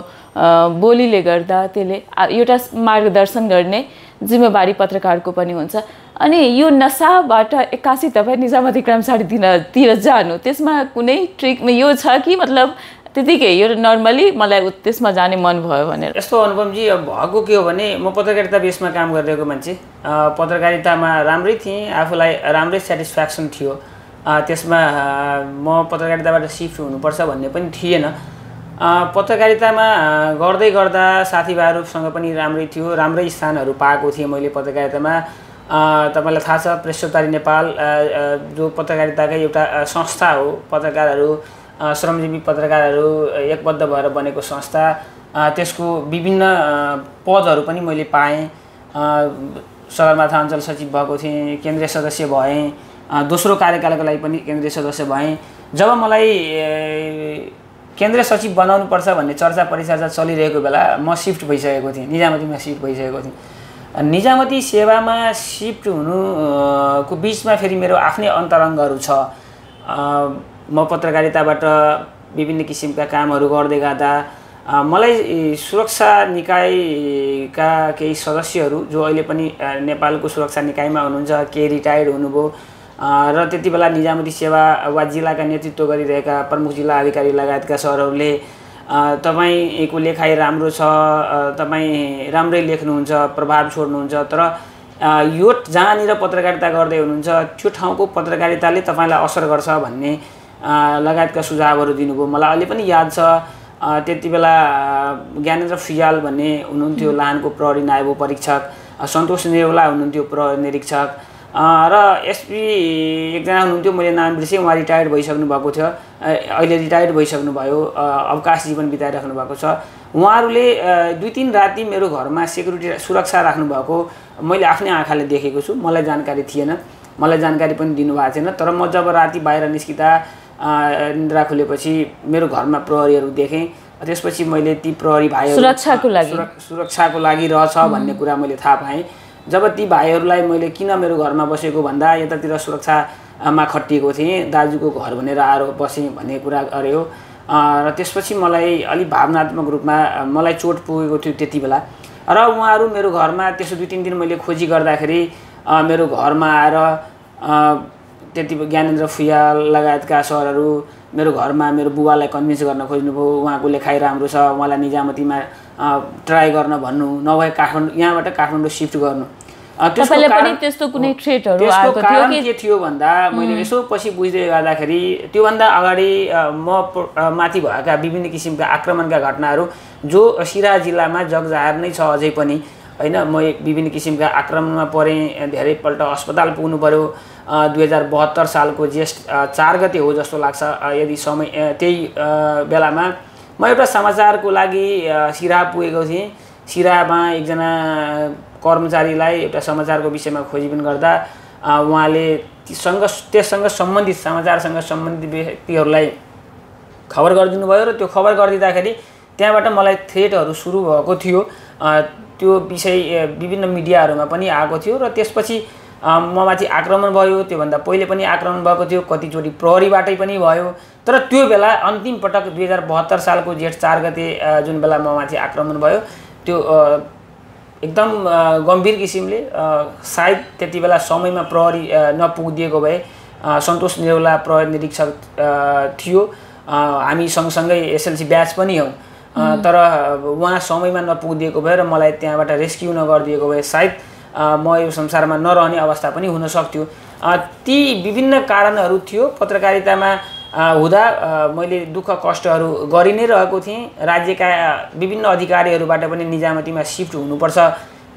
बोलीले गर्दा त्यसले एउटा मार्गदर्शन गर्ने जिम्मेवारी पत्रकारको पनि हुन्छ। अनि यो नसाबाट एक्कासी तपाईँ निजामती कर्मचारीतिर जानु, त्यसमा कुनै ट्रिक यो छ कि मतलब त्यतिकै यो नर्मली मलाई त्यसमा जाने मन भयो भनेर? यस्तो अनुपमजी, अब भएको के हो भने म पत्रकारिता बेसमा काम गरिरहेको मान्छे, पत्रकारितामा राम्रै थिएँ, आफूलाई राम्रै सेटिस्फ्याक्सन थियो। त्यसमा म पत्रकारिताबाट सिफ्ट हुनुपर्छ भन्ने पनि थिएन। पत्रकारितामा गर्दै गर्दा साथीभाइहरूसँग पनि राम्रै थियो, राम्रै स्थानहरू पाएको थिएँ मैले पत्रकारितामा। तपाईँलाई थाहा छ प्रेस चौतारी नेपाल जो पत्रकारिताकै एउटा संस्था हो, पत्रकारहरू, श्रमजीवी पत्रकारहरू एकबद्ध भएर बनेको संस्था। त्यसको विभिन्न पदहरू पनि मैले पाएँ। सगरमाथा अञ्चल सचिव भएको थिएँ, केन्द्रीय सदस्य भएँ, दोस्रो कार्यकालको लागि पनि केन्द्रीय सदस्य भएँ। जब मलाई केन्द्रीय सचिव बनाउनुपर्छ भन्ने चर्चा परिचर्चा चलिरहेको बेला म सिफ्ट भइसकेको थिएँ, निजामतीमा सिफ्ट भइसकेको थिएँ। निजामती सेवामा सिफ्ट हुनुको बिचमा फेरि मेरो आफ्नै अन्तरङ्गहरू छ। म पत्रकारिताबाट विभिन्न किसिमका कामहरू गर्दै गर्दा मलाई सुरक्षा निकायका केही सदस्यहरू जो अहिले पनि नेपालको सुरक्षा निकायमा हुनुहुन्छ, केही रिटायर्ड हुनुभयो र त्यति बेला निजामती सेवा वा जिल्लाका नेतृत्व गरिरहेका प्रमुख जिल्ला अधिकारी लगायतका सरहरूले तपाईँको लेखाइ राम्रो छ, तपाईँ राम्रै लेख्नुहुन्छ, प्रभाव छोड्नुहुन्छ, तर यो जहाँनिर पत्रकारिता गर्दै हुनुहुन्छ त्यो ठाउँको पत्रकारिताले तपाईँलाई असर गर्छ भन्ने लगायतका सुझावहरू दिनुभयो। मलाई अहिले पनि याद छ, त्यति बेला ज्ञानेन्द्र फुयाल भन्ने हुनुहुन्थ्यो, लाहानको प्रहरी नायब परीक्षक, सन्तोष नेउला हुनुहुन्थ्यो प्रहरी निरीक्षक, र एसपी एकजना हुनुहुन्थ्यो, मैले नाम बिर्सेँ, उहाँ रिटायर्ड भइसक्नु भएको थियो, अहिले रिटायर्ड भइसक्नु भयो, अवकाश जीवन बिताइराख्नु भएको छ। उहाँहरूले 2-3 राति मेरो घरमा सेक्युरिटी सुरक्षा राख्नुभएको मैले आफ्नै आँखाले देखेको छु। मलाई जानकारी थिएन, मलाई जानकारी पनि दिनुभएको थिएन। तर म जब राति बाहिर निस्किँदा निन्द्रा खुलेपछि मेरो घरमा प्रहरीहरू देखेँ। त्यसपछि मैले ती प्रहरी भाइहरू सुरक्षाको लागि रहेछ भन्ने कुरा मैले थाहा पाएँ। जब ती भाइहरूलाई मैले किन मेरो घरमा बसेको भन्दा यतातिर सुरक्षामा खटिएको थिएँ, दाजुको घर भनेर आएर बसेँ भन्ने कुरा गर्यो। र त्यसपछि मलाई अलिक भावनात्मक रूपमा मलाई चोट पुगेको थियो त्यति बेला। र उहाँहरू मेरो घरमा त्यसो 2-3 दिन मैले खोजी गर्दाखेरि मेरो घरमा आएर त्यति ज्ञानेन्द्र फुयाल लगायतका सरहरू मेरो घरमा मेरो बुबालाई कन्भिन्स गर्न खोज्नुभयो, उहाँको लेखाइ राम्रो छ, उहाँलाई निजामतीमा ट्राई गर्न भन्नु, नभए काठमाडौँ, यहाँबाट काठमाडौँ सिफ्ट गर्नु। त्यसको कारण के थियो भन्दा मैले यसो पछि बुझ्दै गर्दाखेरि त्योभन्दा अगाडि म माथि भएका विभिन्न किसिमका आक्रमणका घटनाहरू जो सिराहा जिल्लामा जगजाहेर नै छ अझै पनि होइन। म विभिन्न किसिमका आक्रमणमा परेँ, धेरैपल्ट अस्पताल पुग्नु पर्यो। 2072 सालको ज्येष्ठ 4 गते हो जस्तो लाग्छ, यदि समय त्यही बेलामा म एउटा समाचारको लागि सिराहा पुगेको थिएँ। सिराहामा एकजना कर्मचारीलाई एउटा समाचारको विषयमा खोजिबिन गर्दा उहाँले त्यससँग सम्बन्धित समाचारसँग सम्बन्धित व्यक्तिहरूलाई खबर गरिदिनु भयो र त्यो खबर गरिदिँदाखेरि त्यहाँबाट मलाई थ्रेटहरू सुरु भएको थियो। त्यो विषय विभिन्न मिडियाहरूमा पनि आएको थियो र त्यसपछि ममाथि आक्रमण भयो। त्योभन्दा पहिले पनि आक्रमण भएको थियो, कतिचोटि प्रहरीबाटै पनि भयो। तर त्यो बेला अन्तिम पटक 2072 सालको जेठ 4 गते जुन बेला ममाथि आक्रमण भयो त्यो एकदम गम्भीर किसिमले सायद त्यति बेला समयमा प्रहरी नपुगिदिएको भए सन्तोष नेउला प्रहरी निरीक्षक थियो, हामी सँगसँगै एसएलसी ब्याच पनि हौँ, तर उहाँ समयमा नपुगिदिएको भए र मलाई त्यहाँबाट रेस्क्यु नगरिदिएको भए सायद म यो संसारमा नरहने अवस्था पनि हुन सक्थ्यो। ती विभिन्न कारणहरू थियो। पत्रकारितामा हुँदा मैले दुःख कष्टहरू गरि नै रहेको थिएँ। राज्यका विभिन्न अधिकारीहरूबाट पनि निजामतीमा सिफ्ट हुनुपर्छ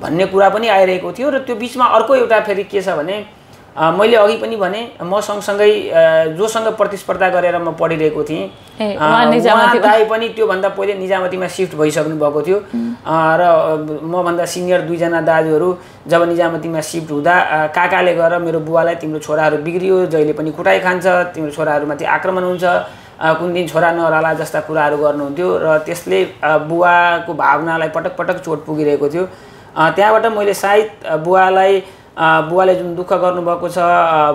भन्ने कुरा पनि आइरहेको थियो र त्यो बिचमा अर्को एउटा फेरि के छ भने मैले अघि पनि भने म सँगसँगै जोसँग प्रतिस्पर्धा गरेर म पढिरहेको थिएँ उहाँ दाइ पनि त्योभन्दा पहिले निजामतीमा सिफ्ट भइसक्नु भएको थियो र मभन्दा सिनियर 2 जना दाजुहरू जब निजामतीमा सिफ्ट हुँदा काकाले गएर मेरो बुवालाई तिम्रो छोराहरू बिग्रियो, जहिले पनि कुटाइ खान्छ, तिम्रो छोराहरूमाथि आक्रमण हुन्छ, कुन दिन छोरा नरहला जस्ता कुराहरू गर्नुहुन्थ्यो र त्यसले बुवाको भावनालाई पटक पटक चोट पुगिरहेको थियो। त्यहाँबाट मैले सायद बुवाले जुन दुःख गर्नुभएको छ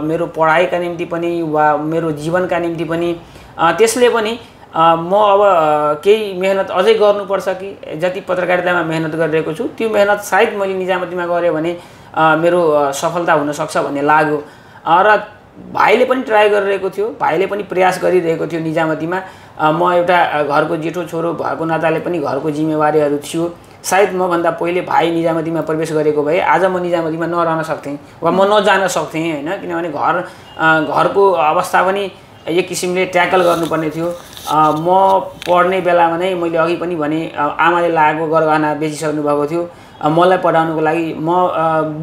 मेरो पढाइका निम्ति पनि वा मेरो जीवनका निम्ति पनि त्यसले पनि म अब केही मेहनत अझै गर्नुपर्छ कि जति पत्रकारितामा मेहनत गरिरहेको छु त्यो मेहनत सायद मैले निजामतीमा गरेँ भने मेरो सफलता हुन सक्छ भन्ने लाग्यो र भाइले पनि ट्राई गरिरहेको थियो, भाइले पनि प्रयास गरिरहेको थियो निजामतीमा। म एउटा घरको जेठो छोरो भएको नाताले पनि घरको जिम्मेवारीहरू थियो। सायद मभन्दा पहिले भाइ निजामतीमा प्रवेश गरेको भए आज म निजामतीमा नरहन सक्थेँ वा म नजान सक्थेँ हैन, किनभने घरको अवस्था पनि एक किसिमले ट्याकल गर्नुपर्ने थियो। म पढ्ने बेलामा नै मैले अघि पनि भने आमाले लागेको गरगहना बेचिसक्नु भएको थियो। मलाई पढाउनको लागि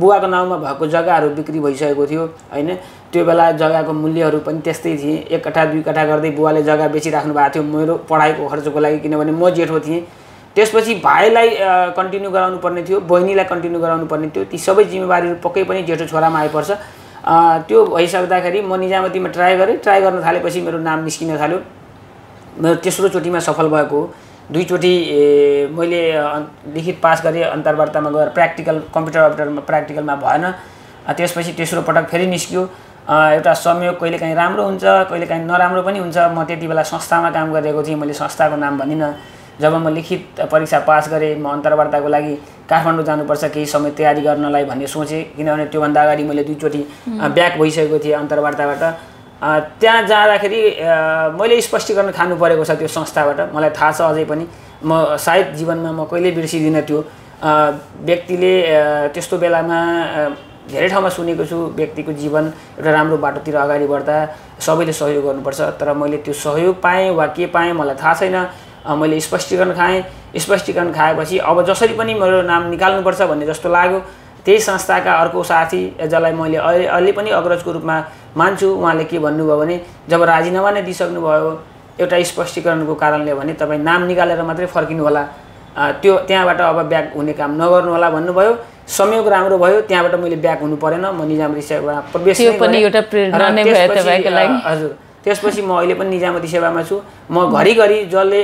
बुवाको नाउँमा भएको जग्गाहरू बिक्री भइसकेको थियो हैन। त्यो बेला जग्गाको मूल्यहरू पनि त्यस्तै थिए, 1 कट्ठा 2 कट्ठा गर्दै बुवाले जग्गा बेचिराख्नु भएको थियो मेरो पढाइको खर्चको लागि, किनभने म जेठो थिएँ। त्यसपछि भाइलाई कन्टिन्यू गराउनु पर्ने थियो, बहिनीलाई कन्टिन्यू गराउनु पर्ने थियो। ती सबै जिम्मेवारीहरू पक्कै पनि जेठो छोरामा आइपर्छ। त्यो भइसक्दाखेरि म निजामतीमा ट्राई गर्न थालेपछि मेरो नाम निस्किन थाल्यो। मेरो तेस्रो चोटिमा सफल भएको, 2 चोटि मैले लिखित पास गरेँ, अन्तर्वार्तामा गएर प्र्याक्टिकल कम्प्युटर अपरेटरमा प्र्याक्टिकलमा भएन। त्यसपछि तेस्रो पटक फेरि निस्कियो। एउटा संयोग कहिलेकाहीँ राम्रो हुन्छ, कहिलेकाहीँ नराम्रो पनि हुन्छ। म त्यति बेला संस्थामा काम गरिरहेको थिएँ, मैले संस्थाको नाम भनिनँ। जब म लिखित परीक्षा पास गरेँ म अन्तर्वार्ताको लागि काठमाडौँ जानुपर्छ केही समय तयारी गर्नलाई भन्ने सोचेँ, किनभने त्योभन्दा अगाडि मैले 2 चोटि ब्याक भइसकेको थिएँ अन्तर्वार्ताबाट। त्यहाँ जाँदाखेरि मैले स्पष्टीकरण खानु परेको छ त्यो संस्थाबाट। मलाई थाहा छ अझै पनि म सायद जीवनमा म कहिल्यै बिर्सिदिनँ त्यो व्यक्तिले। त्यस्तो बेलामा धेरै ठाउँमा सुनेको छु व्यक्तिको जीवन एउटा राम्रो बाटोतिर अगाडि बढ्दा सबैले सहयोग गर्नुपर्छ, तर मैले त्यो सहयोग पाएँ वा के पाएँ मलाई थाहा छैन। मैले स्पष्टीकरण खाएँ। स्पष्टीकरण खाएपछि अब जसरी पनि मेरो नाम निकाल्नुपर्छ भन्ने जस्तो लाग्यो। त्यही संस्थाका अर्को साथी जसलाई मैले अहिले पनि अग्रजको रूपमा मान्छु, उहाँले के भन्नुभयो भने जब राजीनामा नै दिइसक्नुभयो एउटा स्पष्टीकरणको कारणले भने तपाईँ नाम निकालेर मात्रै फर्किनु होला, त्यहाँबाट अब ब्याक हुने काम नगर्नु होला भन्नुभयो। संयोग राम्रो भयो, त्यहाँबाट मैले ब्याक हुनु परेन, म निजामती सेवामा प्रवेश गरेँ। हजुर, त्यसपछि म अहिले पनि निजामती सेवामा छु। म घरिघरि जसले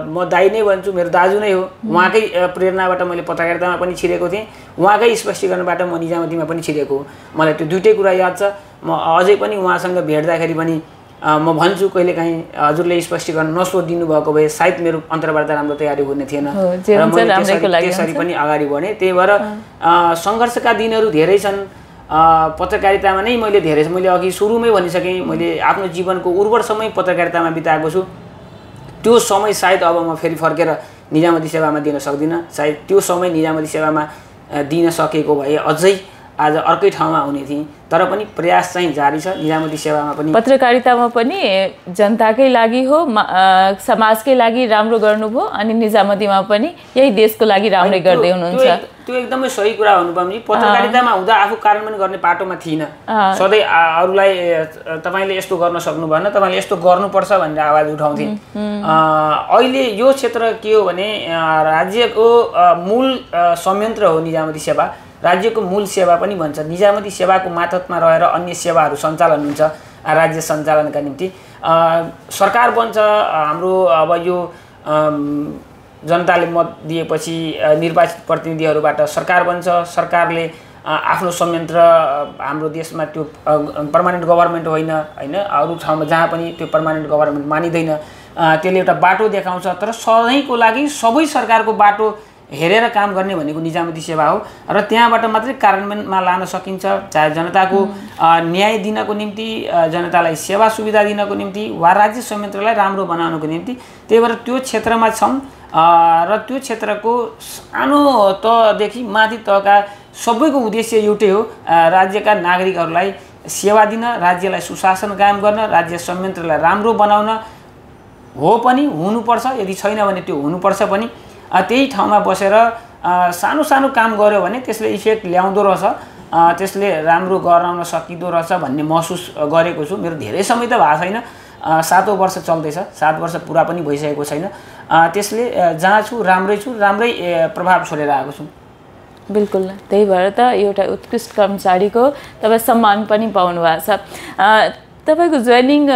म दाइ नै भन्छु, मेरो दाजु नै हो, उहाँकै प्रेरणाबाट मैले पत्रकारितामा पनि छिरेको थिएँ, उहाँकै स्पष्टीकरणबाट म निजामतीमा पनि छिरेको हो। मलाई त्यो दुइटै कुरा याद छ। म अझै पनि उहाँसँग भेट्दाखेरि पनि म भन्छु कहिलेकाहीँ हजुरले स्पष्टीकरण नसोधिदिनु भएको भए सायद मेरो अन्तर्वार्ता राम्रो तयारी हुने थिएन र मैले त्यसरी पनि अगाडि बढेँ। त्यही भएर सङ्घर्षका दिनहरू धेरै छन्। पत्रकारितामा नै मैले अघि सुरुमै भनिसकेँ, मैले आफ्नो जीवनको उर्वर समय पत्रकारितामा बिताएको छु। त्यो समय सायद अब म फेरि फर्केर निजामती सेवामा दिन सक्दिनँ। सायद त्यो समय निजामती सेवामा दिन सकेको भए अझै आज अर्कै ठाउँमा हुने थिएँ, तर पनि प्रयास चाहिँ जारी छ। निजामती सेवामा पनि पत्रकारितामा पनि जनताकै लागि हो, समाजकै लागि राम्रो गर्नुभयो, अनि निजामतीमा पनि यही देशको लागि राम्रै गर्दै हुनुहुन्छ। त्यो एकदमै सही कुरा हो अनुपमजी। पत्रकारितामा हुँदा आफू कार्यान्वयन गर्ने बाटोमा थिइनँ। सधैँ अरूलाई तपाईँले यस्तो गर्न सक्नु भएन, तपाईँले यस्तो गर्नुपर्छ भनेर आवाज उठाउँथेँ। अहिले यो क्षेत्र के हो भने राज्यको मूल संयन्त्र हो निजामती सेवा, राज्यको मूल सेवा पनि भन्छ। निजामती सेवाको मातहतमा रहेर अन्य सेवाहरू सञ्चालन हुन्छ राज्य सञ्चालनका निम्ति। सरकार बन्छ हाम्रो अब यो जनताले मत दिएपछि निर्वाचित प्रतिनिधिहरूबाट सरकार बन्छ, सरकारले आफ्नो संयन्त्र हाम्रो देशमा त्यो पर्मानेन्ट गभर्नमेन्ट होइन हैन, अरू ठाउँमा जहाँ पनि त्यो पर्मानेन्ट गभर्नमेन्ट मानिँदैन, त्यसले एउटा बाटो देखाउँछ। तर सधैँको लागि सबै सरकारको बाटो हेरेर काम गर्ने भनेको निजामती सेवा हो र त्यहाँबाट मात्रै कार्यान्वयनमा लान सकिन्छ, चाहे जनताको न्याय दिनको निम्ति, जनतालाई सेवा सुविधा दिनको निम्ति वा राज्य संयन्त्रलाई राम्रो बनाउनको निम्ति। त्यही भएर त्यो क्षेत्रमा छौँ र त्यो क्षेत्रको सानो तहदेखि माथि तहका सबैको उद्देश्य एउटै हो, राज्यका नागरिकहरूलाई सेवा दिन, राज्यलाई सुशासन कायम गर्न, राज्य संयन्त्रलाई राम्रो बनाउन हो पनि, हुनुपर्छ, यदि छैन भने त्यो हुनुपर्छ पनि। त्यही ठाउँमा बसेर सानो सानो काम गर्यो भने त्यसले इफेक्ट ल्याउँदो रहेछ, त्यसले राम्रो गराउन सकिँदो रहेछ भन्ने महसुस गरेको छु। मेरो धेरै समय त भएको छैन, 7औं वर्ष चल्दैछ, 7 वर्ष पुरा पनि भइसकेको छैन। त्यसले जहाँ छु राम्रै छु, राम्रै प्रभाव छोडेर आएको छु। बिल्कुल, त्यही भएर त एउटा उत्कृष्ट कर्मचारीको तपाईँ सम्मान पनि पाउनु भएको छ। तपाईँको जोइनिङ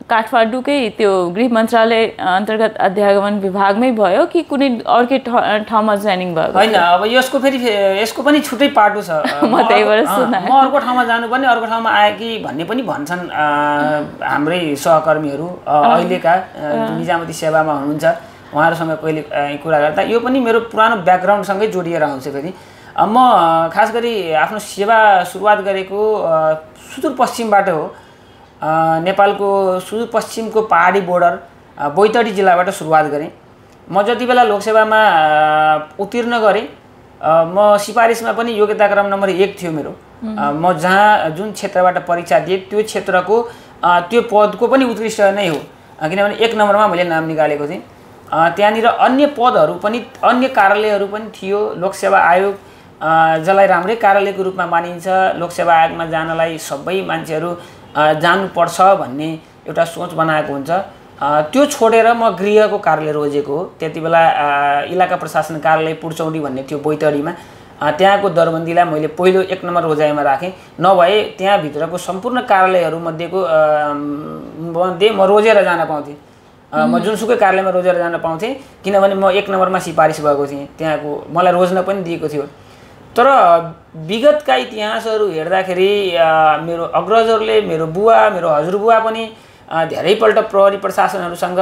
काठमाडौँकै त्यो गृह मन्त्रालय अन्तर्गत अध्यागमन विभागमै भयो कि कुनै अर्कै ठाउँमा जोइनिङ भयो? होइन, अब यसको पनि छुट्टै पाटो छ। म त्यही भएर सुनाएँ, म अर्को ठाउँमा जानुपर्ने, अर्को ठाउँमा आए कि भन्ने पनि भन्छन् हाम्रै सहकर्मीहरू अहिलेका निजामती सेवामा हुनुहुन्छ, उहाँहरूसँग कहिले कुरा गर्दा। यो पनि मेरो पुरानो ब्याकग्राउन्डसँगै जोडिएर आउँछ। फेरि म खास गरी आफ्नो सेवा सुरुवात गरेको सुदूरपश्चिमबाट हो। नेपालको सुदूरपश्चिमको पहाडी बोर्डर बैतडी जिल्लाबाट सुरुवात गरेँ। म जति बेला लोकसेवामा उत्तीर्ण गरेँ, म सिफारिसमा पनि योग्यता क्रम नम्बर 1 थियो मेरो। म जुन क्षेत्रबाट परीक्षा दिएँ त्यो क्षेत्रको त्यो पदको पनि उत्कृष्ट नै हो, किनभने 1 नम्बरमा मैले नाम निकालेको थिएँ। त्यहाँनिर अन्य पदहरू पनि, अन्य कार्यालयहरू पनि थियो। लोकसेवा आयोग जसलाई राम्रै कार्यालयको रूपमा मानिन्छ, लोकसेवा आयोगमा जानलाई सबै मान्छेहरू जानुपर्छ भन्ने एउटा सोच बनाएको हुन्छ। त्यो छोडेर म गृहको कार्यालय रोजेको हो। त्यति बेला इलाका प्रशासन कार्यालय पुर्चौडी भन्ने थियो बैतडीमा। त्यहाँको दरबन्दीलाई मैले पहिलो 1 नम्बर रोजाइमा राखेँ। नभए त्यहाँभित्रको सम्पूर्ण कार्यालयहरूमध्येको मध्ये म रोजेर जान पाउँथेँ। म जुनसुकै कार्यालयमा रोजेर जान पाउँथेँ, किनभने म 1 नम्बरमा सिफारिस भएको थिएँ। त्यहाँको मलाई रोज्न पनि दिएको थियो। तर विगतका इतिहासहरू हेर्दाखेरि मेरो अग्रजहरूले, मेरो बुवा, मेरो हजुरबुवा पनि धेरैपल्ट प्रहरी प्रशासनहरूसँग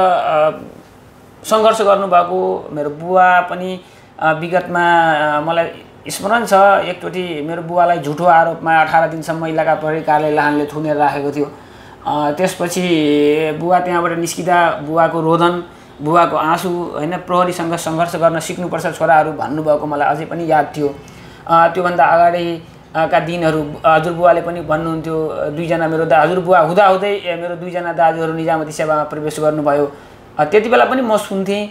सङ्घर्ष गर्नुभएको। मेरो बुवा पनि विगतमा मलाई स्मरण छ, एकचोटि मेरो बुवालाई झुठो आरोपमा 18 दिनसम्म इलाका प्रहरी कार्यालय लाहानले थुनेर राखेको थियो। त्यसपछि बुवा त्यहाँबाट निस्किँदा बुवाको रोदन, बुवाको आँसु, होइन, प्रहरीसँग सङ्घर्ष गर्न सिक्नुपर्छ छोराहरू भन्नुभएको मलाई अझै पनि याद थियो। त्योभन्दा अगाडिका दिनहरू हजुरबुवाले पनि भन्नुहुन्थ्यो, 2 जना मेरो हजुरबुवा हुँदाहुँदै मेरो 2 जना दाजुहरू निजामती सेवामा प्रवेश गर्नुभयो। त्यति बेला पनि म सुन्थेँ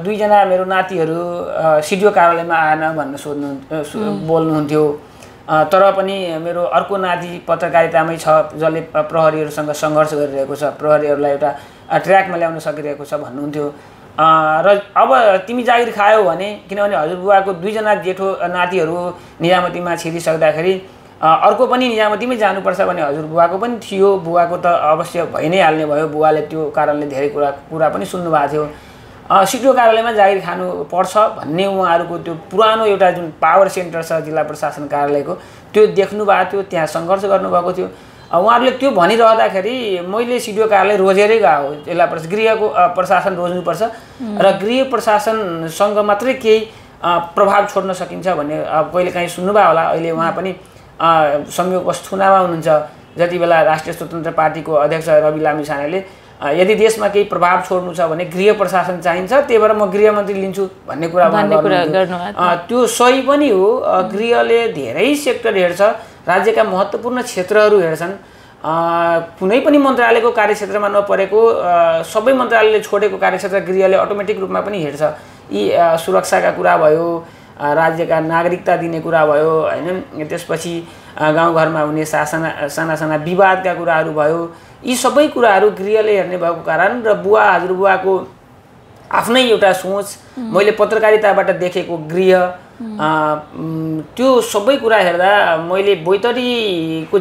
2 जना मेरो नातिहरू सिडिओ कार्यालयमा आएन भनेर बोल्नुहुन्थ्यो। तर पनि मेरो अर्को नाति पत्रकारितामै छ, जसले प्रहरीहरूसँग सङ्घर्ष गरिरहेको छ, प्रहरीहरूलाई एउटा ट्र्याकमा ल्याउन सकिरहेको छ भन्नुहुन्थ्यो। र अब तिमी जागिर खायौ भने, किनभने हजुरबुवाको 2 जना जेठो नातिहरू निजामतीमा छिरिसक्दाखेरि अर्को पनि निजामतीमै जानुपर्छ भने हजुरबुवाको पनि थियो। बुवाको त अवश्य भइ नै हाल्ने भयो। बुवाले त्यो कारणले धेरै कुरा पनि सुन्नुभएको थियो। सिडिओ कार्यालयमा जागिर खानु पर्छ भन्ने उहाँहरूको त्यो पुरानो एउटा जुन पावर सेन्टर छ जिल्ला प्रशासन कार्यालयको, त्यो देख्नु भएको थियो, त्यहाँ सङ्घर्ष गर्नुभएको थियो। उहाँहरूले त्यो भनिरहँदाखेरि मैले सिडिओ कार्यालय रोजेरै गएको। जिल्ला गृहको प्रशासन रोज्नुपर्छ र गृह प्रशासनसँग मात्रै केही प्रभाव छोड्न सकिन्छ भन्ने कहिलेकाहीँ सुन्नुभयो होला। अहिले उहाँ पनि संयोगवश थुनामा हुनुहुन्छ। जति बेला राष्ट्रिय स्वतन्त्र पार्टीको अध्यक्ष रवि लामिछानेले यदि देशमा केही प्रभाव छोड्नु छ भने गृह प्रशासन चाहिन्छ, त्यही भएर म गृहमन्त्री लिन्छु भन्ने कुरा त्यो सही पनि हो। गृहले धेरै सेक्टर हेर्छ, राज्यका महत्त्वपूर्ण क्षेत्रहरू हेर्छन्। कुनै पनि मन्त्रालयको कार्यक्षेत्रमा नपरेको सबै मन्त्रालयले छोडेको कार्यक्षेत्र गृहले अटोमेटिक रूपमा पनि हेर्छ। यी सुरक्षाका कुरा भयो, राज्यका नागरिकता दिने कुरा भयो, होइन, त्यसपछि गाउँघरमा हुने साना साना विवादका कुराहरू भयो। यी सबै कुराहरू गृहले हेर्ने भएको कारण र बुवा हजुरबुवाको आफ्नै एउटा सोच, मैले पत्रकारिताबाट देखेको गृह, त्यो सबै कुरा हेर्दा मैले बैतडीको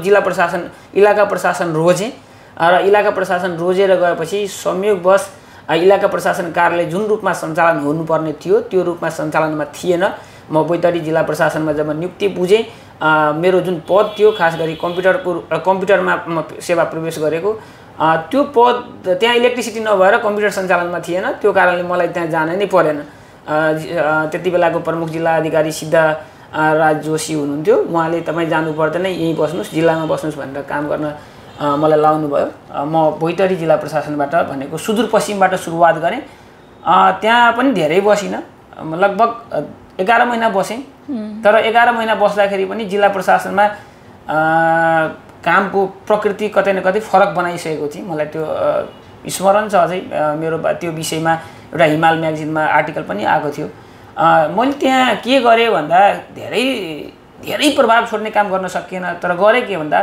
इलाका प्रशासन रोजेँ र इलाका प्रशासन रोजेर गएपछि संयोगवश इलाका प्रशासन कार्यालय जुन रूपमा सञ्चालन हुनुपर्ने थियो त्यो रूपमा सञ्चालनमा थिएन। म बैतडी जिल्ला प्रशासनमा जब नियुक्ति बुझेँ, मेरो जुन पद थियो खास गरी कम्प्युटरमा म सेवा प्रवेश गरेको, त्यो पद त्यहाँ इलेक्ट्रिसिटी नभएर कम्प्युटर सञ्चालनमा थिएन। त्यो कारणले मलाई त्यहाँ जानै नै परेन। त्यति बेलाको प्रमुख जिल्ला अधिकारी सिद्धराज जोशी हुनुहुन्थ्यो। उहाँले तपाईँ जानु पर्दैन, यहीँ बस्नुहोस्, जिल्लामा बस्नुहोस् भनेर काम गर्न मलाई लाउनु भयो। म बैतडी जिल्ला प्रशासनबाट भनेको सुदूरपश्चिमबाट सुरुवात गरेँ। त्यहाँ पनि धेरै बसिनँ, लगभग 11 महिना बसेँ। तर 11 महिना बस्दाखेरि पनि जिल्ला प्रशासनमा कामको प्रकृति कतै न कतै फरक बनाइसकेको थिएँ। मलाई त्यो स्मरण छ अझै। मेरो त्यो विषयमा एउटा हिमाल म्यागजिनमा आर्टिकल पनि आएको थियो। मैले त्यहाँ के गरेँ भन्दा धेरै प्रभाव छोड्ने काम गर्न सकिएन। तर गरेँ के भन्दा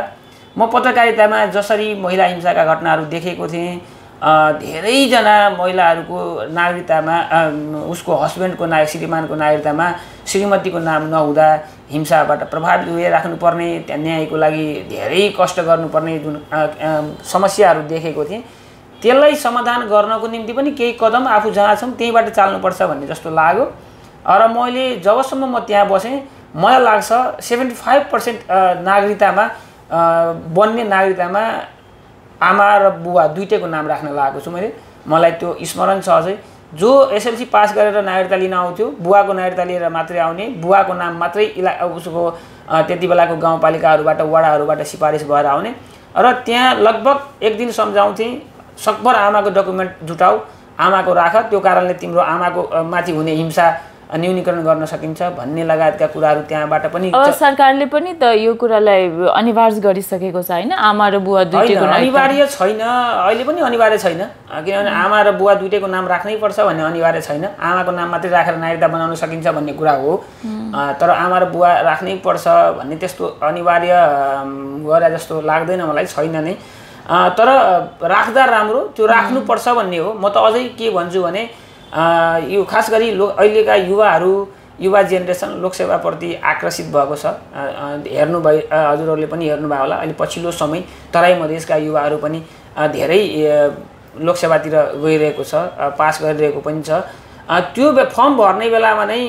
म पत्रकारितामा जसरी महिला हिंसाका घटनाहरू देखेको थिएँ, धेरैजना महिलाहरूको नागरिकतामा उसको हस्बेन्डको श्रीमानको नागरिकतामा श्रीमतीको नाम नहुँदा हिंसाबाट प्रभावित हुए राख्नुपर्ने, त्यहाँ न्यायको लागि धेरै कष्ट गर्नुपर्ने जुन समस्याहरू देखेको थिएँ, त्यसलाई समाधान गर्नको निम्ति पनि केही कदम आफू जहाँ छौँ त्यहीँबाट चाल्नुपर्छ भन्ने जस्तो लाग्यो। र मैले जबसम्म म त्यहाँ बसेँ, मलाई लाग्छ 75% नागरिकतामा बन्ने नागरिकतामा आमा र बुवा दुईटैको नाम राख्न लागेको छु मैले। मलाई त्यो स्मरण छ अझै। जो एसएलसी पास गरेर नागरिकता लिन आउँथ्यो, बुवाको नागरिकता लिएर मात्रै आउने, बुवाको नाम मात्रै उसको त्यति बेलाको गाउँपालिकाहरूबाट वडाहरूबाट सिफारिस भएर आउने। र त्यहाँ लगभग एक दिन सम्झाउँथेँ, सकभर आमाको डकुमेन्ट जुटाऊ, आमाको राख, त्यो कारणले तिम्रो आमाको माथि हुने हिंसा न्यूनीकरण गर्न सकिन्छ भन्ने लगायतका कुराहरू त्यहाँबाट पनि। सरकारले पनि त यो कुरालाई अनिवार्य गरिसकेको छ हैन? आमा र बुवा दुईटैको नाम अनिवार्य छैन, अहिले पनि अनिवार्य छैन। किनभने आमा र बुवा दुईटैको नाम राख्नै पर्छ भन्ने अनिवार्य छैन। आमाको नाम मात्रै राखेर नागरिकता बनाउन सकिन्छ भन्ने कुरा हो। तर आमा र बुवा राख्नै पर्छ भन्ने त्यस्तो अनिवार्य गरे जस्तो लाग्दैन मलाई, छैन नै। तर राख्दा राम्रो, त्यो राख्नुपर्छ भन्ने हो। म त अझै के भन्छु भने यो खास गरी अहिलेका युवा जेनेरेसन लोकसेवाप्रति आकर्षित भएको छ। हेर्नुभयो, हजुरहरूले पनि हेर्नुभयो होला, अहिले पछिल्लो समय तराई मधेसका युवाहरू पनि धेरै लोकसेवातिर गइरहेको छ, पास गरिरहेको पनि छ। त्यो फर्म भर्ने बेलामा नै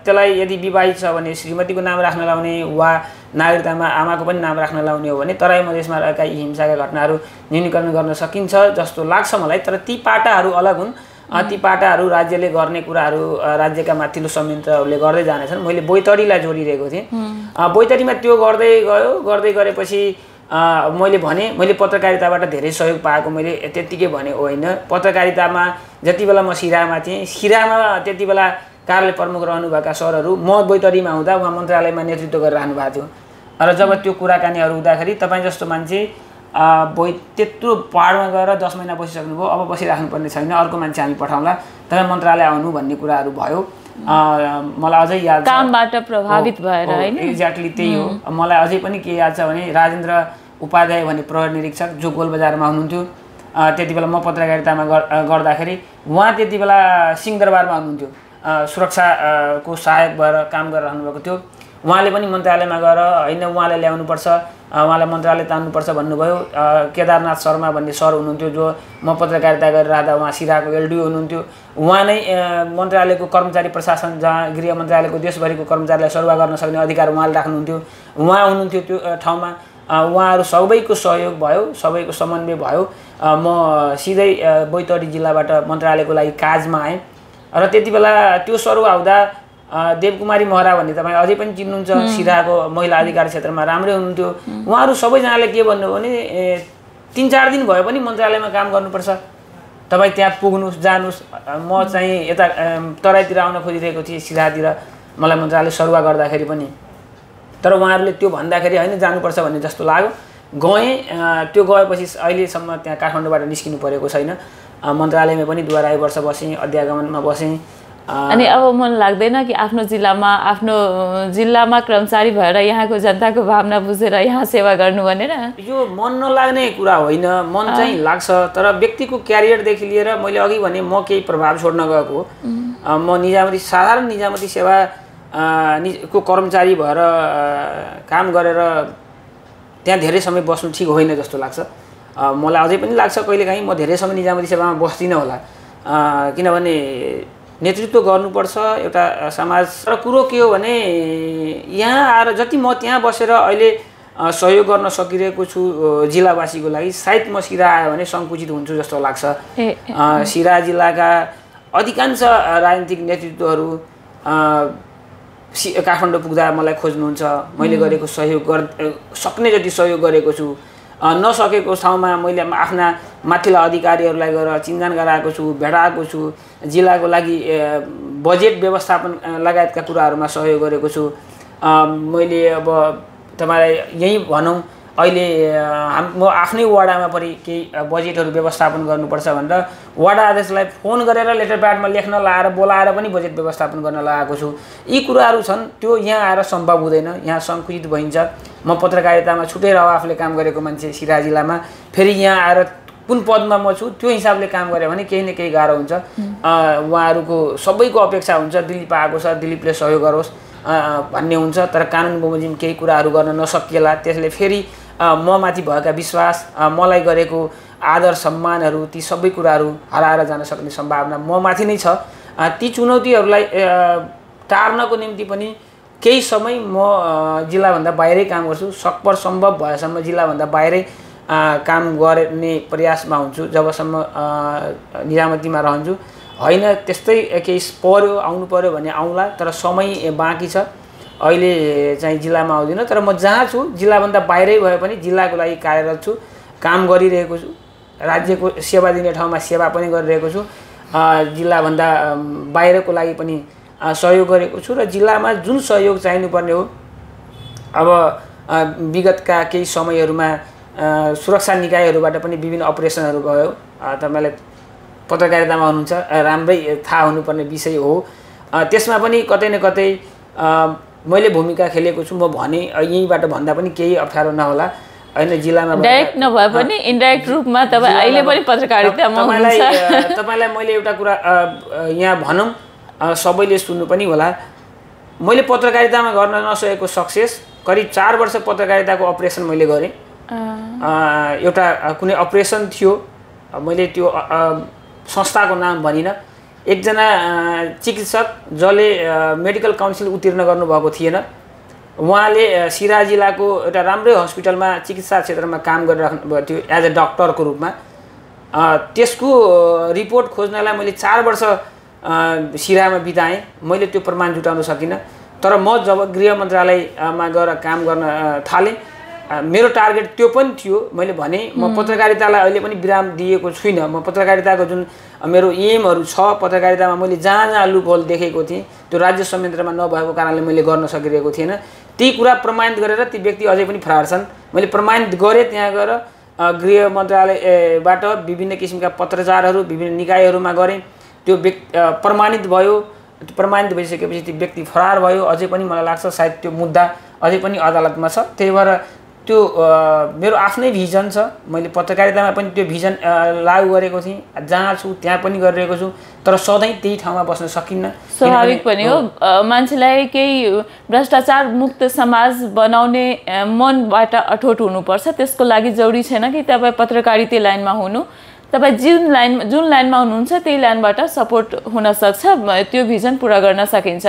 त्यसलाई यदि विवाहित छ भने श्रीमतीको नाम राख्न लाउने वा नागरिकतामा आमाको पनि नाम राख्न लाउने हो भने तराई मधेसमा रहेका यी हिंसाका घटनाहरू न्यूनीकरण गर्न सकिन्छ जस्तो लाग्छ मलाई। तर ती पाटाहरू अलग हुन्। ती पाटाहरू राज्यले गर्ने कुराहरू राज्यका माथिल्लो संयन्त्रहरूले गर्दै जानेछन्। मैले बैतडीलाई जोडिरहेको थिएँ। बैतडीमा त्यो गर्दै गरेपछि मैले पत्रकारिताबाट धेरै सहयोग पाएको मैले त्यत्तिकै भने होइन। पत्रकारितामा जति बेला म सिराहामा थिएँ, सिराहामा त्यति बेला कार्यालय प्रमुख रहनुभएका सरहरू म बैतडीमा हुँदा उहाँ मन्त्रालयमा नेतृत्व गरिरहनु भएको थियो। र जब त्यो कुराकानीहरू हुँदाखेरि तपाईँ जस्तो मान्छे त्यत्रो पहाडमा गएर 10 महिना बसिसक्नुभयो, अब बसिराख्नुपर्ने छैन, अर्को मान्छे हामी पठाउँला, तपाईँ मन्त्रालय आउनु भन्ने कुराहरू भयो। मलाई अझै याद छ, कामबाट प्रभावित भएर हैन? एक्ज्याक्टली त्यही हो। मलाई अझै पनि के याद छ भने राजेन्द्र उपाध्याय भन्ने प्रहरी निरीक्षक जो गोलबजारमा हुनुहुन्थ्यो, त्यति बेला म पत्रकारितामा गर्दाखेरि उहाँ त्यति बेला सिंहदरबारमा हुनुहुन्थ्यो, सुरक्षाको सहायक भएर काम गरिरहनु भएको थियो। उहाँले पनि मन्त्रालयमा गएर होइन उहाँलाई ल्याउनुपर्छ, उहाँलाई मन्त्रालय तान्नुपर्छ भन्नुभयो। केदारनाथ शर्मा भन्ने सर हुनुहुन्थ्यो जो म पत्रकारिता गरिरहँदा उहाँ सिराहाको एलडिओ हुनुहुन्थ्यो। उहाँ नै मन्त्रालयको कर्मचारी प्रशासन, जहाँ गृह मन्त्रालयको देशभरिको कर्मचारीलाई सरुवा गर्न सक्ने अधिकार उहाँले राख्नुहुन्थ्यो, उहाँ हुनुहुन्थ्यो त्यो ठाउँमा। उहाँहरू सबैको सहयोग भयो, सबैको समन्वय भयो। म सिधै बैतडी जिल्लाबाट मन्त्रालयको लागि काजमा आएँ। र त्यति बेला त्यो सरुवा हुँदा देवकुमारी महरा भन्ने तपाईँ अझै पनि चिन्नुहुन्छ, सिराहाको महिला अधिकार क्षेत्रमा राम्रै हुनुहुन्थ्यो। उहाँहरू सबैजनाले के भन्नुभयो भने 3-4 दिन भए पनि मन्त्रालयमा काम गर्नुपर्छ, तपाईँ त्यहाँ पुग्नुहोस्, जानुहोस्। म चाहिँ यता तराईतिर आउन खोजिरहेको थिएँ, सिराहातिर मलाई मन्त्रालय सरुवा गर्दाखेरि पनि। तर उहाँहरूले त्यो भन्दाखेरि होइन जानुपर्छ भन्ने जस्तो लाग्यो। गएँ। त्यो गएपछि अहिलेसम्म त्यहाँ काठमाडौँबाट निस्किनु परेको छैन। मन्त्रालयमा पनि 2.5 वर्ष बसेँ, अध्यागमनमा बसेँ। अनि अब मन लाग्दैन कि आफ्नो जिल्लामा कर्मचारी भएर यहाँको जनताको भावना बुझेर यहाँ सेवा गर्नु भनेर? यो मन नलाग्ने कुरा होइन, मन चाहिँ लाग्छ। तर व्यक्तिको क्यारियरदेखि लिएर मैले अघि भने म केही प्रभाव छोड्न गएको, म साधारण निजामती सेवा को कर्मचारी भएर काम गरेर त्यहाँ धेरै समय बस्नु ठिक होइन जस्तो लाग्छ। मलाई अझै पनि लाग्छ कहिलेकाहीँ म धेरै समय निजामती सेवामा बस्दिनँ होला। किनभने नेतृत्व गर्नुपर्छ एउटा समाज। र कुरो के हो भने यहाँ आएर जति म त्यहाँ बसेर अहिले सहयोग गर्न सकिरहेको छु जिल्लावासीको लागि, सायद म सिरा आयो भने सङ्कुचित हुन्छु जस्तो लाग्छ। सिरा जिल्लाका अधिकांश राजनीतिक नेतृत्वहरू काठमाडौँ पुग्दा मलाई खोज्नुहुन्छ। मैले गरेको सहयोग सक्ने जति सहयोग गरेको छु। नसकेको ठाउँमा मैले आफ्ना माथिल्ला अधिकारीहरूलाई गएर चिन्जान गराएको छु, भेटाएको छु। जिल्लाको लागि बजेट व्यवस्थापन लगायतका कुराहरूमा सहयोग गरेको छु। मैले अब तपाईलाई यही भनौँ, अहिले म आफ्नै वाडामा पनि केही बजेटहरू व्यवस्थापन गर्नुपर्छ भनेर वाडा अध्यक्षलाई फोन गरेर लेटर प्याडमा लेख्न लाएर बोलाएर पनि बजेट व्यवस्थापन गर्न लगाएको छु। यी कुराहरू छन्, त्यो यहाँ आएर सम्भव हुँदैन, यहाँ सङ्कुचित भइन्छ। म पत्रकारितामा छुटेर आफूले काम गरेको मान्छे सिरा जिल्लामा, फेरि यहाँ आएर कुन पदमा म छु त्यो हिसाबले काम गरेँ भने केही न केही गाह्रो हुन्छ। उहाँहरूको सबैको अपेक्षा हुन्छ दिलीप आएको छ, दिलीपले सहयोग गरोस् भन्ने हुन्छ। तर कानुन बमोजिम केही कुराहरू गर्न नसकिएला, त्यसले फेरि म माथि भएका विश्वास, मलाई गरेको आदर सम्मानहरू, ती सबै कुराहरू हराएर जान सक्ने सम्भावना म माथि नै छ। ती चुनौतीहरूलाई टार्नको निम्ति पनि केही समय म जिल्लाभन्दा बाहिरै काम गर्छु। सकभर सम्भव भएसम्म जिल्लाभन्दा बाहिरै काम गर्ने प्रयासमा हुन्छु जबसम्म निजामतीमा रहन्छु। होइन त्यस्तै केही पर्यो आउनु पर्यो भने आउँला, तर समय बाँकी छ। अहिले चाहिँ जिल्लामा आउँदिनँ, तर म जहाँ छु जिल्लाभन्दा बाहिरै भए पनि जिल्लाको लागि कार्यरत छु, काम गरिरहेको छु। राज्यको सेवा दिने ठाउँमा सेवा पनि गरिरहेको छु। जिल्लाभन्दा बाहिरको लागि पनि सहयोग गरेको छु। र जिल्लामा जुन सहयोग चाहिनुपर्ने हो, अब विगतका केही समयहरूमा सुरक्षा निकायहरूबाट पनि विभिन्न अपरेसनहरू भयो। तपाईँलाई पत्रकारितामा हुनुहुन्छ, राम्रै थाहा हुनुपर्ने विषय हो। त्यसमा पनि कतै न कतै मैले भूमिका खेलेको छु। म भने यहीँबाट भन्दा पनि केही अप्ठ्यारो नहोला, होइन। जिल्लामा डाइरेक्ट नभए पनि इन्डाइरेक्ट रूपमा तपाईँ अहिले पनि पत्रकारितामा हुनुहुन्छ। तपाईँलाई मैले एउटा कुरा यहाँ भनौँ, सबैले सुन्नु पनि होला। मैले पत्रकारितामा गर्न नसकेको सक्सेस करिब 4 वर्ष पत्रकारिताको अपरेसन मैले गरेँ। एउटा कुनै अपरेसन थियो, मैले त्यो संस्थाको नाम भनिनँ। एकजना चिकित्सक जसले मेडिकल काउन्सिल उत्तीर्ण गर्नुभएको थिएन, उहाँले सिरा जिल्लाको एउटा राम्रै हस्पिटलमा चिकित्सा क्षेत्रमा काम गरिराख्नु भएको थियो एज अ डक्टरको रूपमा। त्यसको रिपोर्ट खोज्नलाई मैले 4 वर्ष सिरामा बिताएँ। मैले त्यो प्रमाण जुटाउन सकिनँ। तर म जब गृह मन्त्रालयमा गएर काम गर्न थालेँ, मेरो टार्गेट त्यो पनि थियो। मैले भने म पत्रकारितालाई अहिले पनि विराम दिएको छुइनँ। म पत्रकारिताको जुन मेरो एमहरू छ, पत्रकारितामा मैले जहाँ जहाँ लुपहोल देखेको थिएँ त्यो राज्य संयन्त्रमा नभएको कारणले मैले गर्न सकिरहेको थिएन। ती कुरा प्रमाणित गरेर ती व्यक्ति अझै पनि फरार छन्। मैले प्रमाणित गरेँ, त्यहाँ गएर गृह मन्त्रालयबाट विभिन्न किसिमका पत्रचारहरू विभिन्न निकायहरूमा गरेँ। त्यो प्रमाणित भयो। त्यो प्रमाणित भइसकेपछि त्यो व्यक्ति फरार भयो। अझै पनि मलाई लाग्छ सायद त्यो मुद्दा अझै पनि अदालतमा छ। त्यही भएर त्यो मेरो आफ्नै भिजन छ। मैले पत्रकारितामा पनि त्यो भिजन लागू गरेको थिएँ। जहाँ छु त्यहाँ पनि गरिरहेको छु, तर सधैँ त्यही ठाउँमा बस्न सकिन्न। स्वाभाविक पनि हो। मान्छेलाई केही भ्रष्टाचार मुक्त समाज बनाउने मनबाट अठोट हुनुपर्छ। त्यसको लागि जरुरी छैन कि तपाईँ पत्रकारिता लाइनमा हुनु। तपाईँ जुन लाइनमा हुनुहुन्छ त्यही लाइनबाट सपोर्ट हुन सक्छ, त्यो भिजन पुरा गर्न सकिन्छ।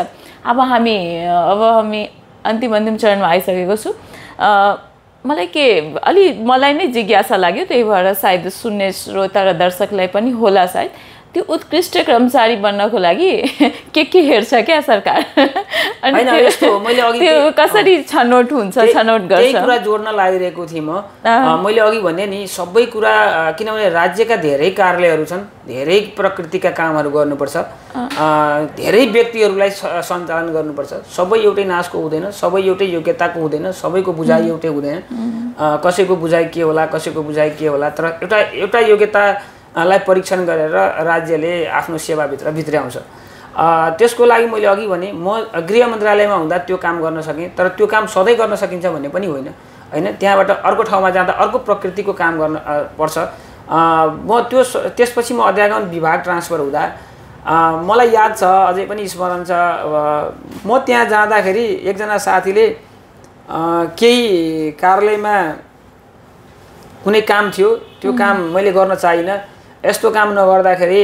अब हामी अन्तिम चरणमा आइसकेको छु। मलाई नै जिज्ञासा लाग्यो, त्यही भएर सायद सुन्ने श्रोता र दर्शकलाई पनि होला सायद, त्यो उत्कृष्ट कर्मचारी बन्नको लागि के हेर्छ क्या सरकार? अनि त्यो कसरी छनौट हुन्छ, छनौट गर्छ? त्यही कुरा जोड्न लागिरहेको थिएँ म। मैले अघि भने नि सबै कुरा, किनभने राज्यका धेरै कार्यालयहरू छन्, धेरै प्रकृतिका कामहरू गर्नुपर्छ, धेरै व्यक्तिहरूलाई सञ्चालन गर्नुपर्छ। सबै एउटै नासको हुँदैन, सबै एउटै योग्यताको हुँदैन, सबैको बुझाइ एउटै हुँदैन। कसैको बुझाइ के होला, कसैको बुझाइ के होला, तर एउटा योग्यतालाई परीक्षण गरेर राज्यले आफ्नो सेवाभित्र भित्र्याउँछ। त्यसको लागि मैले अघि भने म गृह मन्त्रालयमा हुँदा त्यो काम गर्न सकेँ, तर त्यो काम सधैँ गर्न सकिन्छ भन्ने पनि होइन। त्यहाँबाट अर्को ठाउँमा जाँदा अर्को प्रकृतिको काम गर्न पर्छ। म त्यसपछि म अध्यागमन विभाग ट्रान्सफर हुँदा मलाई याद छ, अझै पनि स्मरण छ, म त्यहाँ जाँदाखेरि एकजना साथीले केही कार्यालयमा कुनै काम थियो, त्यो काम मैले गर्न चाहिनँ। यस्तो काम नगर्दाखेरि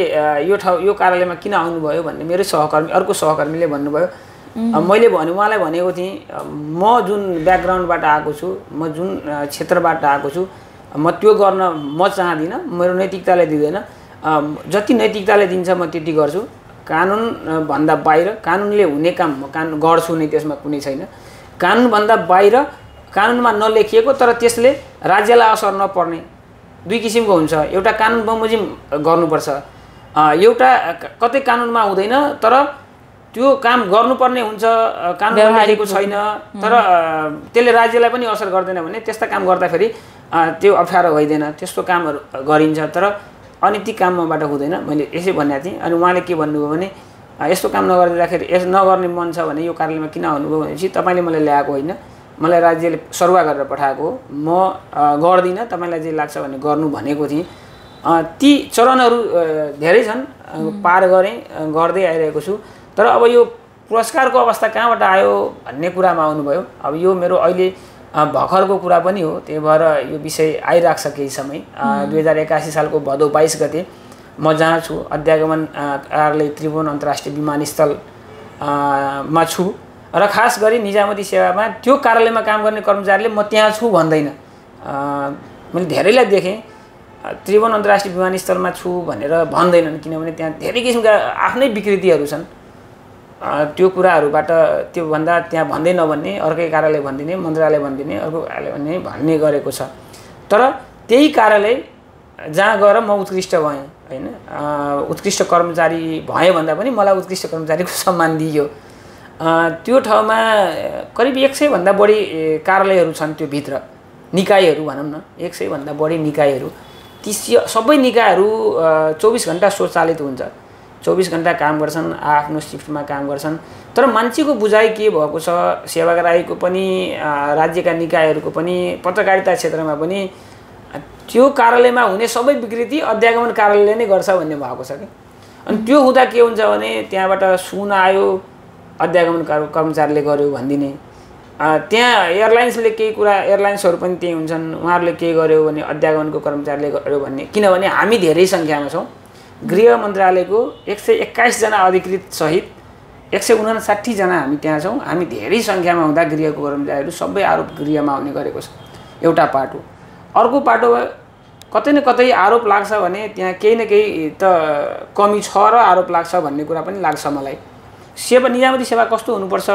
यो कार्यालयमा किन आउनुभयो भन्ने मेरो अर्को सहकर्मीले भन्नुभयो। मैले उहाँलाई भनेको थिएँ म जुन ब्याकग्राउन्डबाट आएको छु, म जुन क्षेत्रबाट आएको छु, म त्यो गर्न म चाहदिनँ, मेरो नैतिकताले दिँदैन। जति नैतिकताले दिन्छ म त्यति गर्छु। कानुन भन्दा बाहिर कानुनले हुने काम म गर्छु नै, त्यसमा कुनै छैन। कानुनभन्दा बाहिर कानुनमा नलेखिएको तर त्यसले राज्यलाई असर नपर्ने दुई किसिमको हुन्छ। एउटा कानुन बमोजिम गर्नुपर्छ, एउटा कतै कानुनमा हुँदैन तर त्यो काम गर्नुपर्ने हुन्छ, कानुनमा लेखेको छैन तर त्यसले राज्यलाई पनि असर गर्दैन भने त्यस्ता काम गर्दाखेरि त्यो अप्ठ्यारो होइन, त्यस्तो कामहरू गरिन्छ। तर अनैतिक कामबाट हुँदैन, मैले यसै भनेको थिएँ। अनि उहाँले के भन्नुभयो भने यस्तो काम नगरिदिँदाखेरि नगर्ने मन छ भने यो कार्यालयमा किन आउनुभयो भनेपछि तपाईँले मलाई ल्याएको होइन, मलाई राज्यले सरुवा गरेर पठाएको हो, म गर्दिनँ, तपाईँलाई जे लाग्छ भने गर्नु भनेको थिएँ। ती चरणहरू धेरै छन्, पार गरेँ, गर्दै आइरहेको छु। तर अब यो पुरस्कारको अवस्था कहाँबाट आयो भन्ने कुरामा आउनुभयो। अब यो मेरो अहिले भर्खरको कुरा पनि हो, त्यही भएर यो विषय आइरहेको छ केही समय। 2081 सालको भदौ 22 गते म जहाँ छु अध्यागमन कार्यालय त्रिभुवन अन्तर्राष्ट्रिय विमानस्थलमा छु र खास गरी निजामती सेवामा त्यो कार्यालयमा काम गर्ने कर्मचारीले म त्यहाँ छु भन्दैन। मैले धेरैलाई देखेँ त्रिभुवन अन्तर्राष्ट्रिय विमानस्थलमा छु भनेर भन्दैनन्, किनभने त्यहाँ धेरै किसिमका आफ्नै विकृतिहरू छन्। त्यो कुराहरूबाट त्योभन्दा त्यहाँ भन्दै नभन्ने, अर्कै कार्यालय भनिदिने, मन्त्रालय भनिदिने, अर्को कार्यालय भन्ने गरेको छ। तर त्यही कार्यालय जहाँ गएर म उत्कृष्ट भएँ होइन, उत्कृष्ट कर्मचारी भएँ भन्दा पनि मलाई उत्कृष्ट कर्मचारीको सम्मान दिइयो। त्यो ठाउँमा करिब 100 भन्दा बढी कार्यालयहरू छन्, त्यो भित्र निकायहरू भनौँ न, 100 भन्दा बढी निकायहरू। ती सबै निकायहरू 24 घण्टा स्वचालित हुन्छ, 24 घण्टा काम गर्छन्, आफ्नो सिफ्टमा काम गर्छन्। तर मान्छेको बुझाइ के भएको छ, सेवाग्राहीको पनि, राज्यका निकायहरूको पनि, पत्रकारिता क्षेत्रमा पनि त्यो कार्यालयमा हुने सबै विकृति अध्यागमन कार्यालयले नै गर्छ भन्ने भएको छ कि। अनि त्यो हुँदा के हुन्छ भने त्यहाँबाट सुन आयो, अध्यागमन कर्मचारीले गर्यो भनिदिने। त्यहाँ एयरलाइन्सले केही कुरा, एयरलाइन्सहरू पनि त्यही हुन्छन्, उहाँहरूले के गर्यो भने अध्यागमनको कर्मचारीले गर्यो भन्ने। किनभने हामी धेरै सङ्ख्यामा छौँ, गृह मन्त्रालयको 121 जना अधिकृत सहित 159 जना हामी त्यहाँ छौँ। हामी धेरै सङ्ख्यामा हुँदा गृहको कर्मचारीहरू सबै आरोप गृहमा आउने गरेको छ, एउटा पाटो। अर्को पाटो कतै न कतै आरोप लाग्छ भने त्यहाँ केही न केही त कमी छ र आरोप लाग्छ भन्ने कुरा पनि लाग्छ मलाई। निजामती सेवा कस्तो हुनुपर्छ,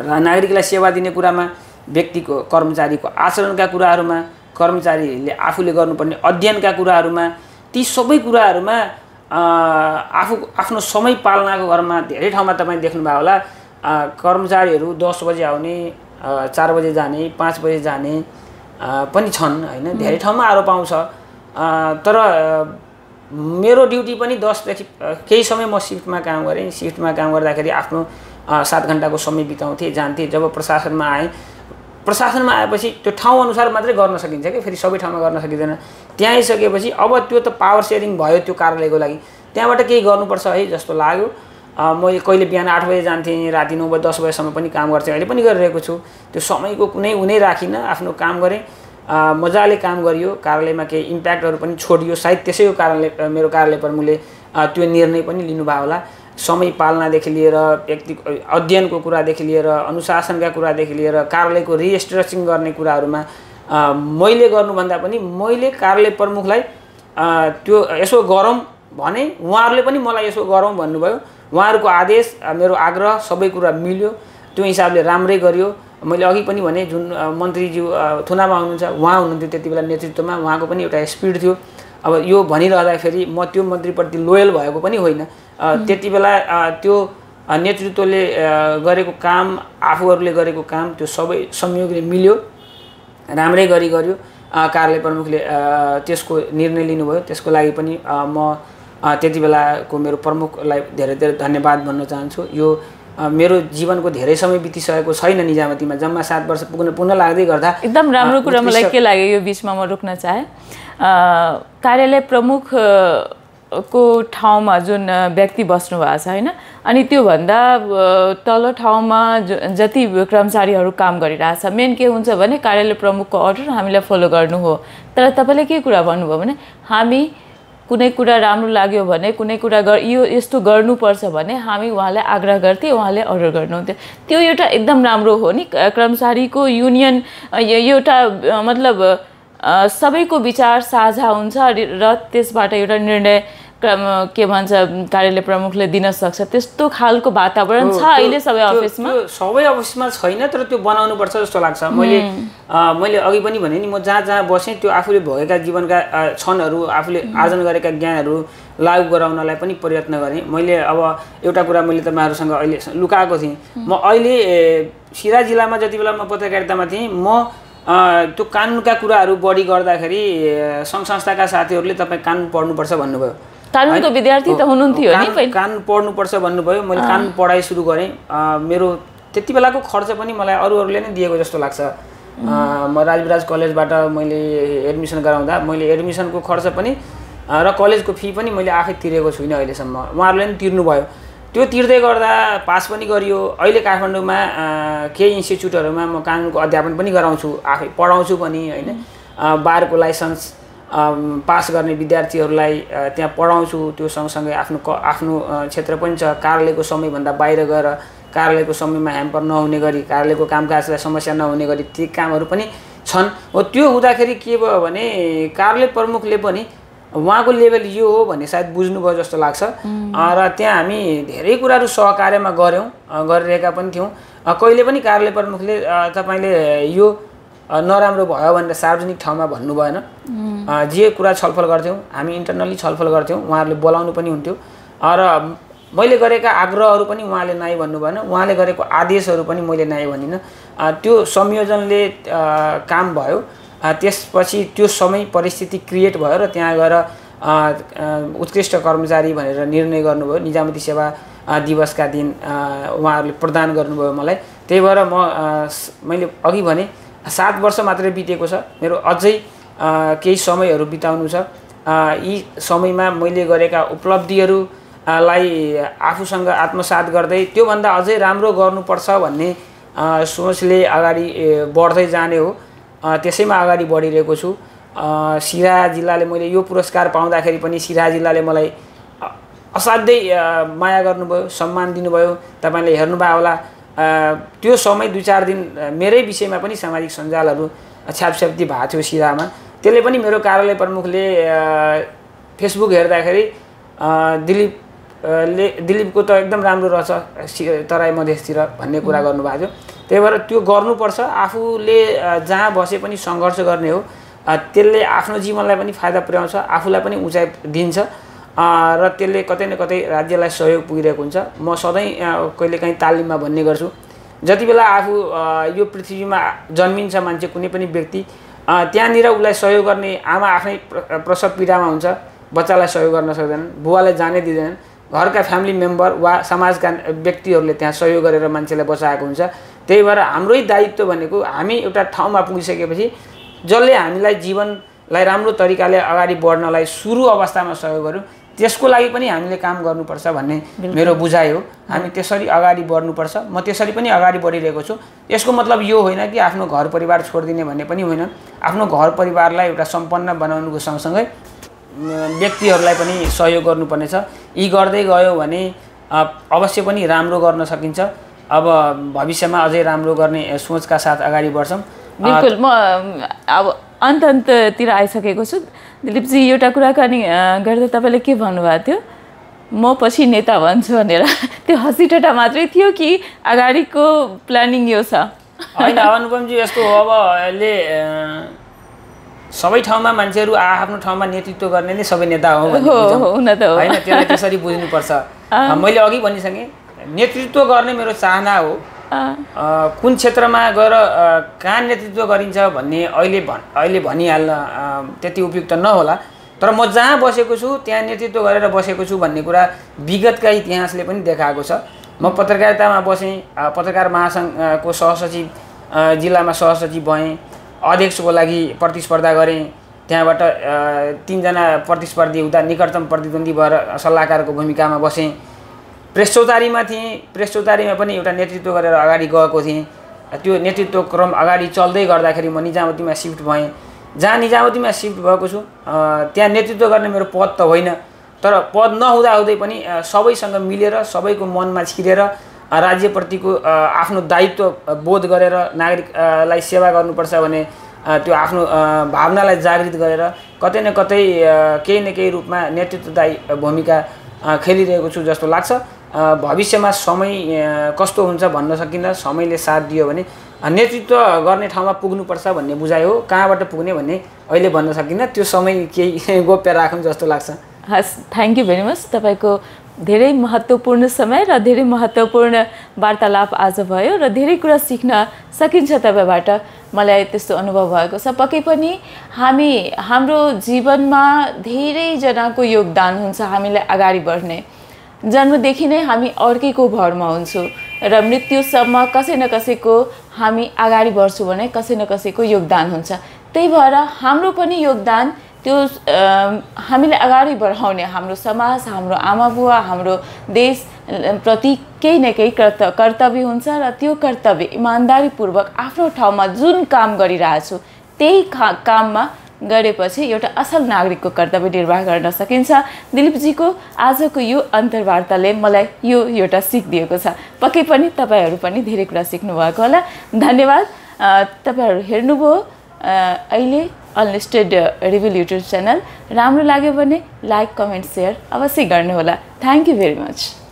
नागरिकलाई सेवा दिने कुरामा, व्यक्तिको कर्मचारीको आचरणका कुराहरूमा, कर्मचारीले आफूले गर्नुपर्ने अध्ययनका कुराहरूमा, ती सबै कुराहरूमा आफ्नो समय पालनाको क्रममा धेरै ठाउँमा तपाईँ देख्नुभयो होला, कर्मचारीहरू 10 बजे आउने, 4 बजे जाने, 5 बजे जाने पनि छन् होइन। धेरै ठाउँमा आरोप आउँछ। तर मेरो ड्युटी पनि 10 देखि केही समय म सिफ्टमा काम गरेँ। सिफ्टमा काम गर्दाखेरि आफ्नो 7 घण्टाको समय बिताउँथेँ, जान्थेँ। जब प्रशासनमा आएँ, प्रशासनमा आएपछि त्यो ठाउँ अनुसार मात्रै गर्न सकिन्छ कि, फेरि सबै ठाउँमा गर्न सकिँदैन। त्यहाँ आइसकेपछि अब त्यो त पावर सेयरिङ भयो त्यो कार्यालयको लागि, त्यहाँबाट केही गर्नुपर्छ है जस्तो लाग्यो। मैले कहिले बिहान 8 बजे जान्थेँ, राति 9 बजे 10 बजेसम्म पनि काम गर्थेँ, अहिले पनि गरिरहेको छु। त्यो समयको कुनै राखिनँ, आफ्नो काम गरेँ, मजाले काम गरियो। कार्यालयमा केही इम्प्याक्टहरू पनि छोडियो, सायद त्यसै कार्यालय, मेरो कार्यालय प्रमुखले त्यो निर्णय पनि लिनुभयो होला। समय पालनादेखि लिएर, व्यक्तिको अध्ययनको कुरादेखि लिएर, अनुशासनका कुरादेखि लिएर, कार्यालयको रिस्ट्रक्चरिङ गर्ने कुराहरूमा मैले गर्नुभन्दा पनि मैले कार्यालय प्रमुखलाई त्यो यसो गरौँ भने उहाँहरूले पनि मलाई यसो गरौँ भन्नुभयो। उहाँहरूको आदेश, मेरो आग्रह सबै कुरा मिल्यो, त्यो हिसाबले राम्रै गरियो। मैले अघि पनि भने जुन मन्त्रीज्यू थुनामा हुनुहुन्छ, उहाँ हुनुहुन्थ्यो त्यति बेला नेतृत्वमा, उहाँको पनि एउटा स्पिड थियो। अब यो भनिरहँदाखेरि म त्यो मन्त्रीप्रति लोयल भएको पनि होइन। त्यति बेला त्यो नेतृत्वले गरेको काम, आफूहरूले गरेको काम, त्यो सबै संयोगले मिल्यो, राम्रै गर्यो। कार्यालय प्रमुखले त्यसको निर्णय लिनुभयो, त्यसको लागि पनि म त्यति बेलाको मेरो प्रमुखलाई धेरै धेरै धन्यवाद भन्न चाहन्छु। यो मेरो जीवनको धेरै समय बितिसकेको छैन निजामतीमा, जम्मा 7 वर्ष पुनः लाग्दै गर्दा एकदम राम्रो कुरा मलाई के लाग्यो, यो बिचमा म रोक्न चाहे। कार्यालय प्रमुख को ठाउँमा जुन व्यक्ति बस्नु भएको छ होइन, अनि त्योभन्दा तल ठाउँमा जति कर्मचारीहरू काम गरिरहेछ, मेन के हुन्छ भने कार्यालय प्रमुखको अर्डर हामीलाई फलो गर्नु हो। तर तपाईँले के कुरा भन्नुभयो भने हामी कुनै कुरा राम्रो लाग्यो भने कुनै कुरा यो यस्तो गर्नुपर्छ भने हामी उहाँलाई आग्रह गर्थे, उहाँले अर्डर गर्नुहुन्थ्यो। त्यो एउटा एकदम राम्रो हो नि, कर्मचारीको युनियन एउटा मतलब सबैको विचार साझा हुन्छ र त्यसबाट एउटा निर्णय के भन्छ कार्यालय प्रमुखले दिन सक्छ। त्यस्तो खालको वातावरण छ अहिले सबै अफिसमा। सबै अफिसमा छैन, तर त्यो बनाउनु पर्छ जस्तो लाग्छ। मैले अघि पनि भने नि, म जहाँ बसेँ त्यो आफूले भोगेका जीवनका क्षणहरू, आफूले आर्जन गरेका ज्ञानहरू लागू गराउनलाई पनि प्रयत्न गरेँ। मैले अब एउटा कुरा मैले तपाईँहरूसँग अहिले लुकाएको थिएँ। म अहिले सिराहा जिल्लामा जति बेला म पत्रकारितामा थिएँ, म त्यो कानुनका कुराहरू बढी गर्दाखेरि सङ्घ संस्थाका साथीहरूले तपाईँ कानुन पढ्नुपर्छ भन्नुभयो। कानुनको विद्यार्थी त हुनुहुन्थ्यो नि, कानुन पढ्नुपर्छ भन्नुभयो। मैले कानुन पढाइ सुरु गरेँ। मेरो त्यति बेलाको खर्च पनि मलाई अरूहरूले नै दिएको जस्तो लाग्छ। म राजविराज कलेजबाट मैले एडमिसन गराउँदा मैले एडमिसनको खर्च पनि र कलेजको फी पनि मैले आफै तिरेको छुइनँ अहिलेसम्म, उहाँहरूले पनि तिर्नुभयो। त्यो तिर्दै गर्दा पास पनि गरियो। अहिले काठमाडौँमा केही इन्स्टिच्युटहरूमा म कानुनको अध्यापन पनि गराउँछु, आफै पढाउँछु पनि होइन। बारको लाइसेन्स पास गर्ने विद्यार्थीहरूलाई त्यहाँ पढाउँछु। त्यो सँगसँगै आफ्नो क्षेत्र पनि छ। कार्यालयको समयभन्दा बाहिर गएर कार्यालयको समयमा ह्याम्पर नहुने गरी, कार्यालयको कामकाजलाई समस्या नहुने गरी ती कामहरू पनि छन्। हो त्यो हुँदाखेरि के भयो भने कार्यालय प्रमुखले पनि उहाँको लेभल यो हो भन्ने सायद बुझ्नुभयो जस्तो लाग्छ। र त्यहाँ हामी धेरै कुराहरू सहकार्यमा गरिरहेका पनि थियौँ। कहिले पनि कार्यालय प्रमुखले तपाईँले यो नराम्रो भयो भनेर सार्वजनिक ठाउँमा भन्नु भएन। जे कुरा छलफल गर्थ्यौँ हामी इन्टरनली छलफल गर्थ्यौँ, उहाँहरूले बोलाउनु पनि हुन्थ्यो। र मैले गरेका आग्रहहरू पनि उहाँले नाइ भन्नु भएन, उहाँले गरेको आदेशहरू पनि मैले नाइ भनिनँ। त्यो संयोजनले काम भयो। त्यसपछि त्यो समय परिस्थिति क्रिएट भयो र त्यहाँ गएर उत्कृष्ट कर्मचारी भनेर निर्णय गर्नुभयो। निजामती सेवा दिवसका दिन उहाँहरूले प्रदान गर्नुभयो मलाई। त्यही भएर मैले अघि भने 7 वर्ष मात्रै बितेको छ, मेरो अझै केही समयहरू बिताउनु छ। यी समयमा मैले गरेका उपलब्धिहरूलाई आफूसँग आत्मसात गर्दै त्योभन्दा अझै राम्रो गर्नुपर्छ भन्ने सोचले अगाडि बढ्दै जाने हो। त्यसैमा अगाडि बढिरहेको छु। सिराहा जिल्लाले मैले यो पुरस्कार पाउँदाखेरि पनि सिराहा जिल्लाले मलाई असाध्यै माया गर्नुभयो, सम्मान दिनुभयो। तपाईँले हेर्नुभयो होला त्यो समय 2-4 दिन मेरै विषयमा पनि सामाजिक सञ्जालहरू छ्यापछ्याप्ती भएको थियो सिराहामा। त्यसले पनि मेरो कार्यालय प्रमुखले फेसबुक हेर्दाखेरि दिलीपको त एकदम राम्रो रहेछ तराई मधेसतिर भन्ने कुरा गर्नुभएको थियो। त्यही भएर त्यो गर्नुपर्छ। आफूले जहाँ बसे पनि सङ्घर्ष गर्ने हो। त्यसले आफ्नो जीवनलाई पनि फाइदा पुर्याउँछ, आफूलाई पनि उचाइ दिन्छ र त्यसले कतै न कतै राज्यलाई सहयोग पुगिरहेको हुन्छ। म सधैँ कहिलेकाहीँ तालिममा भन्ने गर्छु, जति बेला आफू यो पृथ्वीमा जन्मिन्छ मान्छे कुनै पनि व्यक्ति, त्यहाँनिर उसलाई सहयोग गर्ने आमा आफ्नै प्रसव पीडामा हुन्छ, बच्चालाई सहयोग गर्न सक्दैनन्, बुवालाई जानै दिँदैनन्, घरका फ्यामिली मेम्बर वा समाजका व्यक्तिहरूले त्यहाँ सहयोग गरेर मान्छेलाई बचाएको हुन्छ। त्यही भएर हाम्रै दायित्व भनेको हामी एउटा ठाउँमा पुगिसकेपछि जसले हामीलाई जीवनलाई राम्रो तरिकाले अगाडि बढ्नलाई सुरु अवस्थामा सहयोग गर्यो, त्यसको लागि पनि हामीले काम गर्नुपर्छ भन्ने मेरो बुझाइ हो। हामी त्यसरी अगाडि बढ्नुपर्छ। म त्यसरी पनि अगाडि बढिरहेको छु। यसको मतलब यो होइन कि आफ्नो घर परिवार छोडिदिने भन्ने पनि होइन। आफ्नो घर परिवारलाई एउटा सम्पन्न बनाउनुको सँगसँगै व्यक्तिहरूलाई पनि सहयोग गर्नुपर्नेछ। यी गर्दै गयो भने अवश्य पनि राम्रो गर्न सकिन्छ। अब भविष्यमा अझै राम्रो गर्ने सोचका साथ अगाडि बढ्छौँ। बिल्कुल। म अब अन्ततिर आइसकेको छु। दिलीपजी, एउटा कुराकानी गर्दा तपाईँले के भन्नुभएको थियो, म पछि नेता भन्छु भनेर। त्यो हँसी ठट्टा मात्रै थियो कि अगाडिको प्लानिङ यो छ? होइन अनुपमजी, यस्तो हो। अब अहिले सबै ठाउँमा मान्छेहरू आफ्नो ठाउँमा नेतृत्व गर्ने नै सबै नेता हो होइन, त्यसलाई त्यसरी बुझ्नुपर्छ। मैले अघि भनिसकेँ, नेतृत्व गर्ने मेरो चाहना हो। कुन क्षेत्रमा गएर कहाँ नेतृत्व गरिन्छ भन्ने अहिले भनिहाल्न त्यति उपयुक्त नहोला। तर म जहाँ बसेको छु त्यहाँ नेतृत्व गरेर बसेको छु भन्ने कुरा विगतका इतिहासले पनि देखाएको छ। म पत्रकारितामा बसेँ, पत्रकार महासङ्घको सहसचिव, जिल्लामा सहसचिव भएँ, अध्यक्षको लागि प्रतिस्पर्धा गरेँ। त्यहाँबाट 3 जना प्रतिस्पर्धी हुँदा निकटतम प्रतिद्वन्दी भएर सल्लाहकारको भूमिकामा बसेँ। प्रेस चौतारीमा थिएँ, प्रेस चौतारीमा पनि एउटा नेतृत्व गरेर अगाडि गएको थिएँ। त्यो नेतृत्व क्रम अगाडि चल्दै गर्दाखेरि म निजामतीमा सिफ्ट भएँ। जहाँ निजामतीमा सिफ्ट भएको छु त्यहाँ नेतृत्व गर्ने मेरो पद त होइन, तर पद नहुँदाहुँदै पनि सबैसँग मिलेर सबैको मनमा छिरेर राज्यप्रतिको आफ्नो दायित्व बोध गरेर नागरिकलाई सेवा गर्नुपर्छ भने त्यो आफ्नो भावनालाई जागृत गरेर कतै न कतै केही न केही रूपमा नेतृत्वदायी भूमिका खेलिरहेको छु जस्तो लाग्छ। भविष्यमा समय कस्तो हुन्छ भन्न सकिन्न, समयले साथ दियो भने नेतृत्व गर्ने ठाउँमा पुग्नुपर्छ भन्ने बुझाइ हो। कहाँबाट पुग्ने भन्ने अहिले भन्न सकिन्न, त्यो समय केही गोप्य राखौँ जस्तो लाग्छ। हस्, थ्याङ्क यू भेरी मच। तपाईँको धेरै महत्त्वपूर्ण समय र धेरै महत्त्वपूर्ण वार्तालाप आज भयो र धेरै कुरा सिक्न सकिन्छ तपाईँबाट, मलाई त्यस्तो अनुभव भएको छ। पक्कै पनि हाम्रो जीवनमा धेरैजनाको योगदान हुन्छ हामीलाई अगाडि बढ्ने। जन्मदेखि नै हामी अर्कैको भरमा हुन्छौँ र मृत्युसम्म कसै न कसैको हामी अगाडि बढ्छौँ भने कसै न कसैको योगदान हुन्छ। त्यही भएर हाम्रो पनि योगदान त्यो हामीलाई अगाडि बढाउने, हाम्रो समाज, हाम्रो आमाबुवा, हाम्रो देश प्रति केही न केही कर्तव्य हुन्छ र त्यो कर्तव्य इमान्दारीपूर्वक आफ्नो ठाउँमा जुन काम गरिरहेछु त्यही काममा गरेपछि एउटा असल नागरिकको कर्तव्य निर्वाह गर्न सकिन्छ। दिलीपजीको आजको यो अन्तर्वार्ताले मलाई यो एउटा सिक दिएको छ। पक्कै पनि तपाईँहरू पनि धेरै कुरा सिक्नुभएको होला। धन्यवाद। तपाईँहरू हेर्नुभयो अहिले अनलिस्टेड रिभिल युट्युब च्यानल। राम्रो लाग्यो भने लाइक, कमेन्ट, सेयर अवश्य गर्नुहोला। Thank you very much.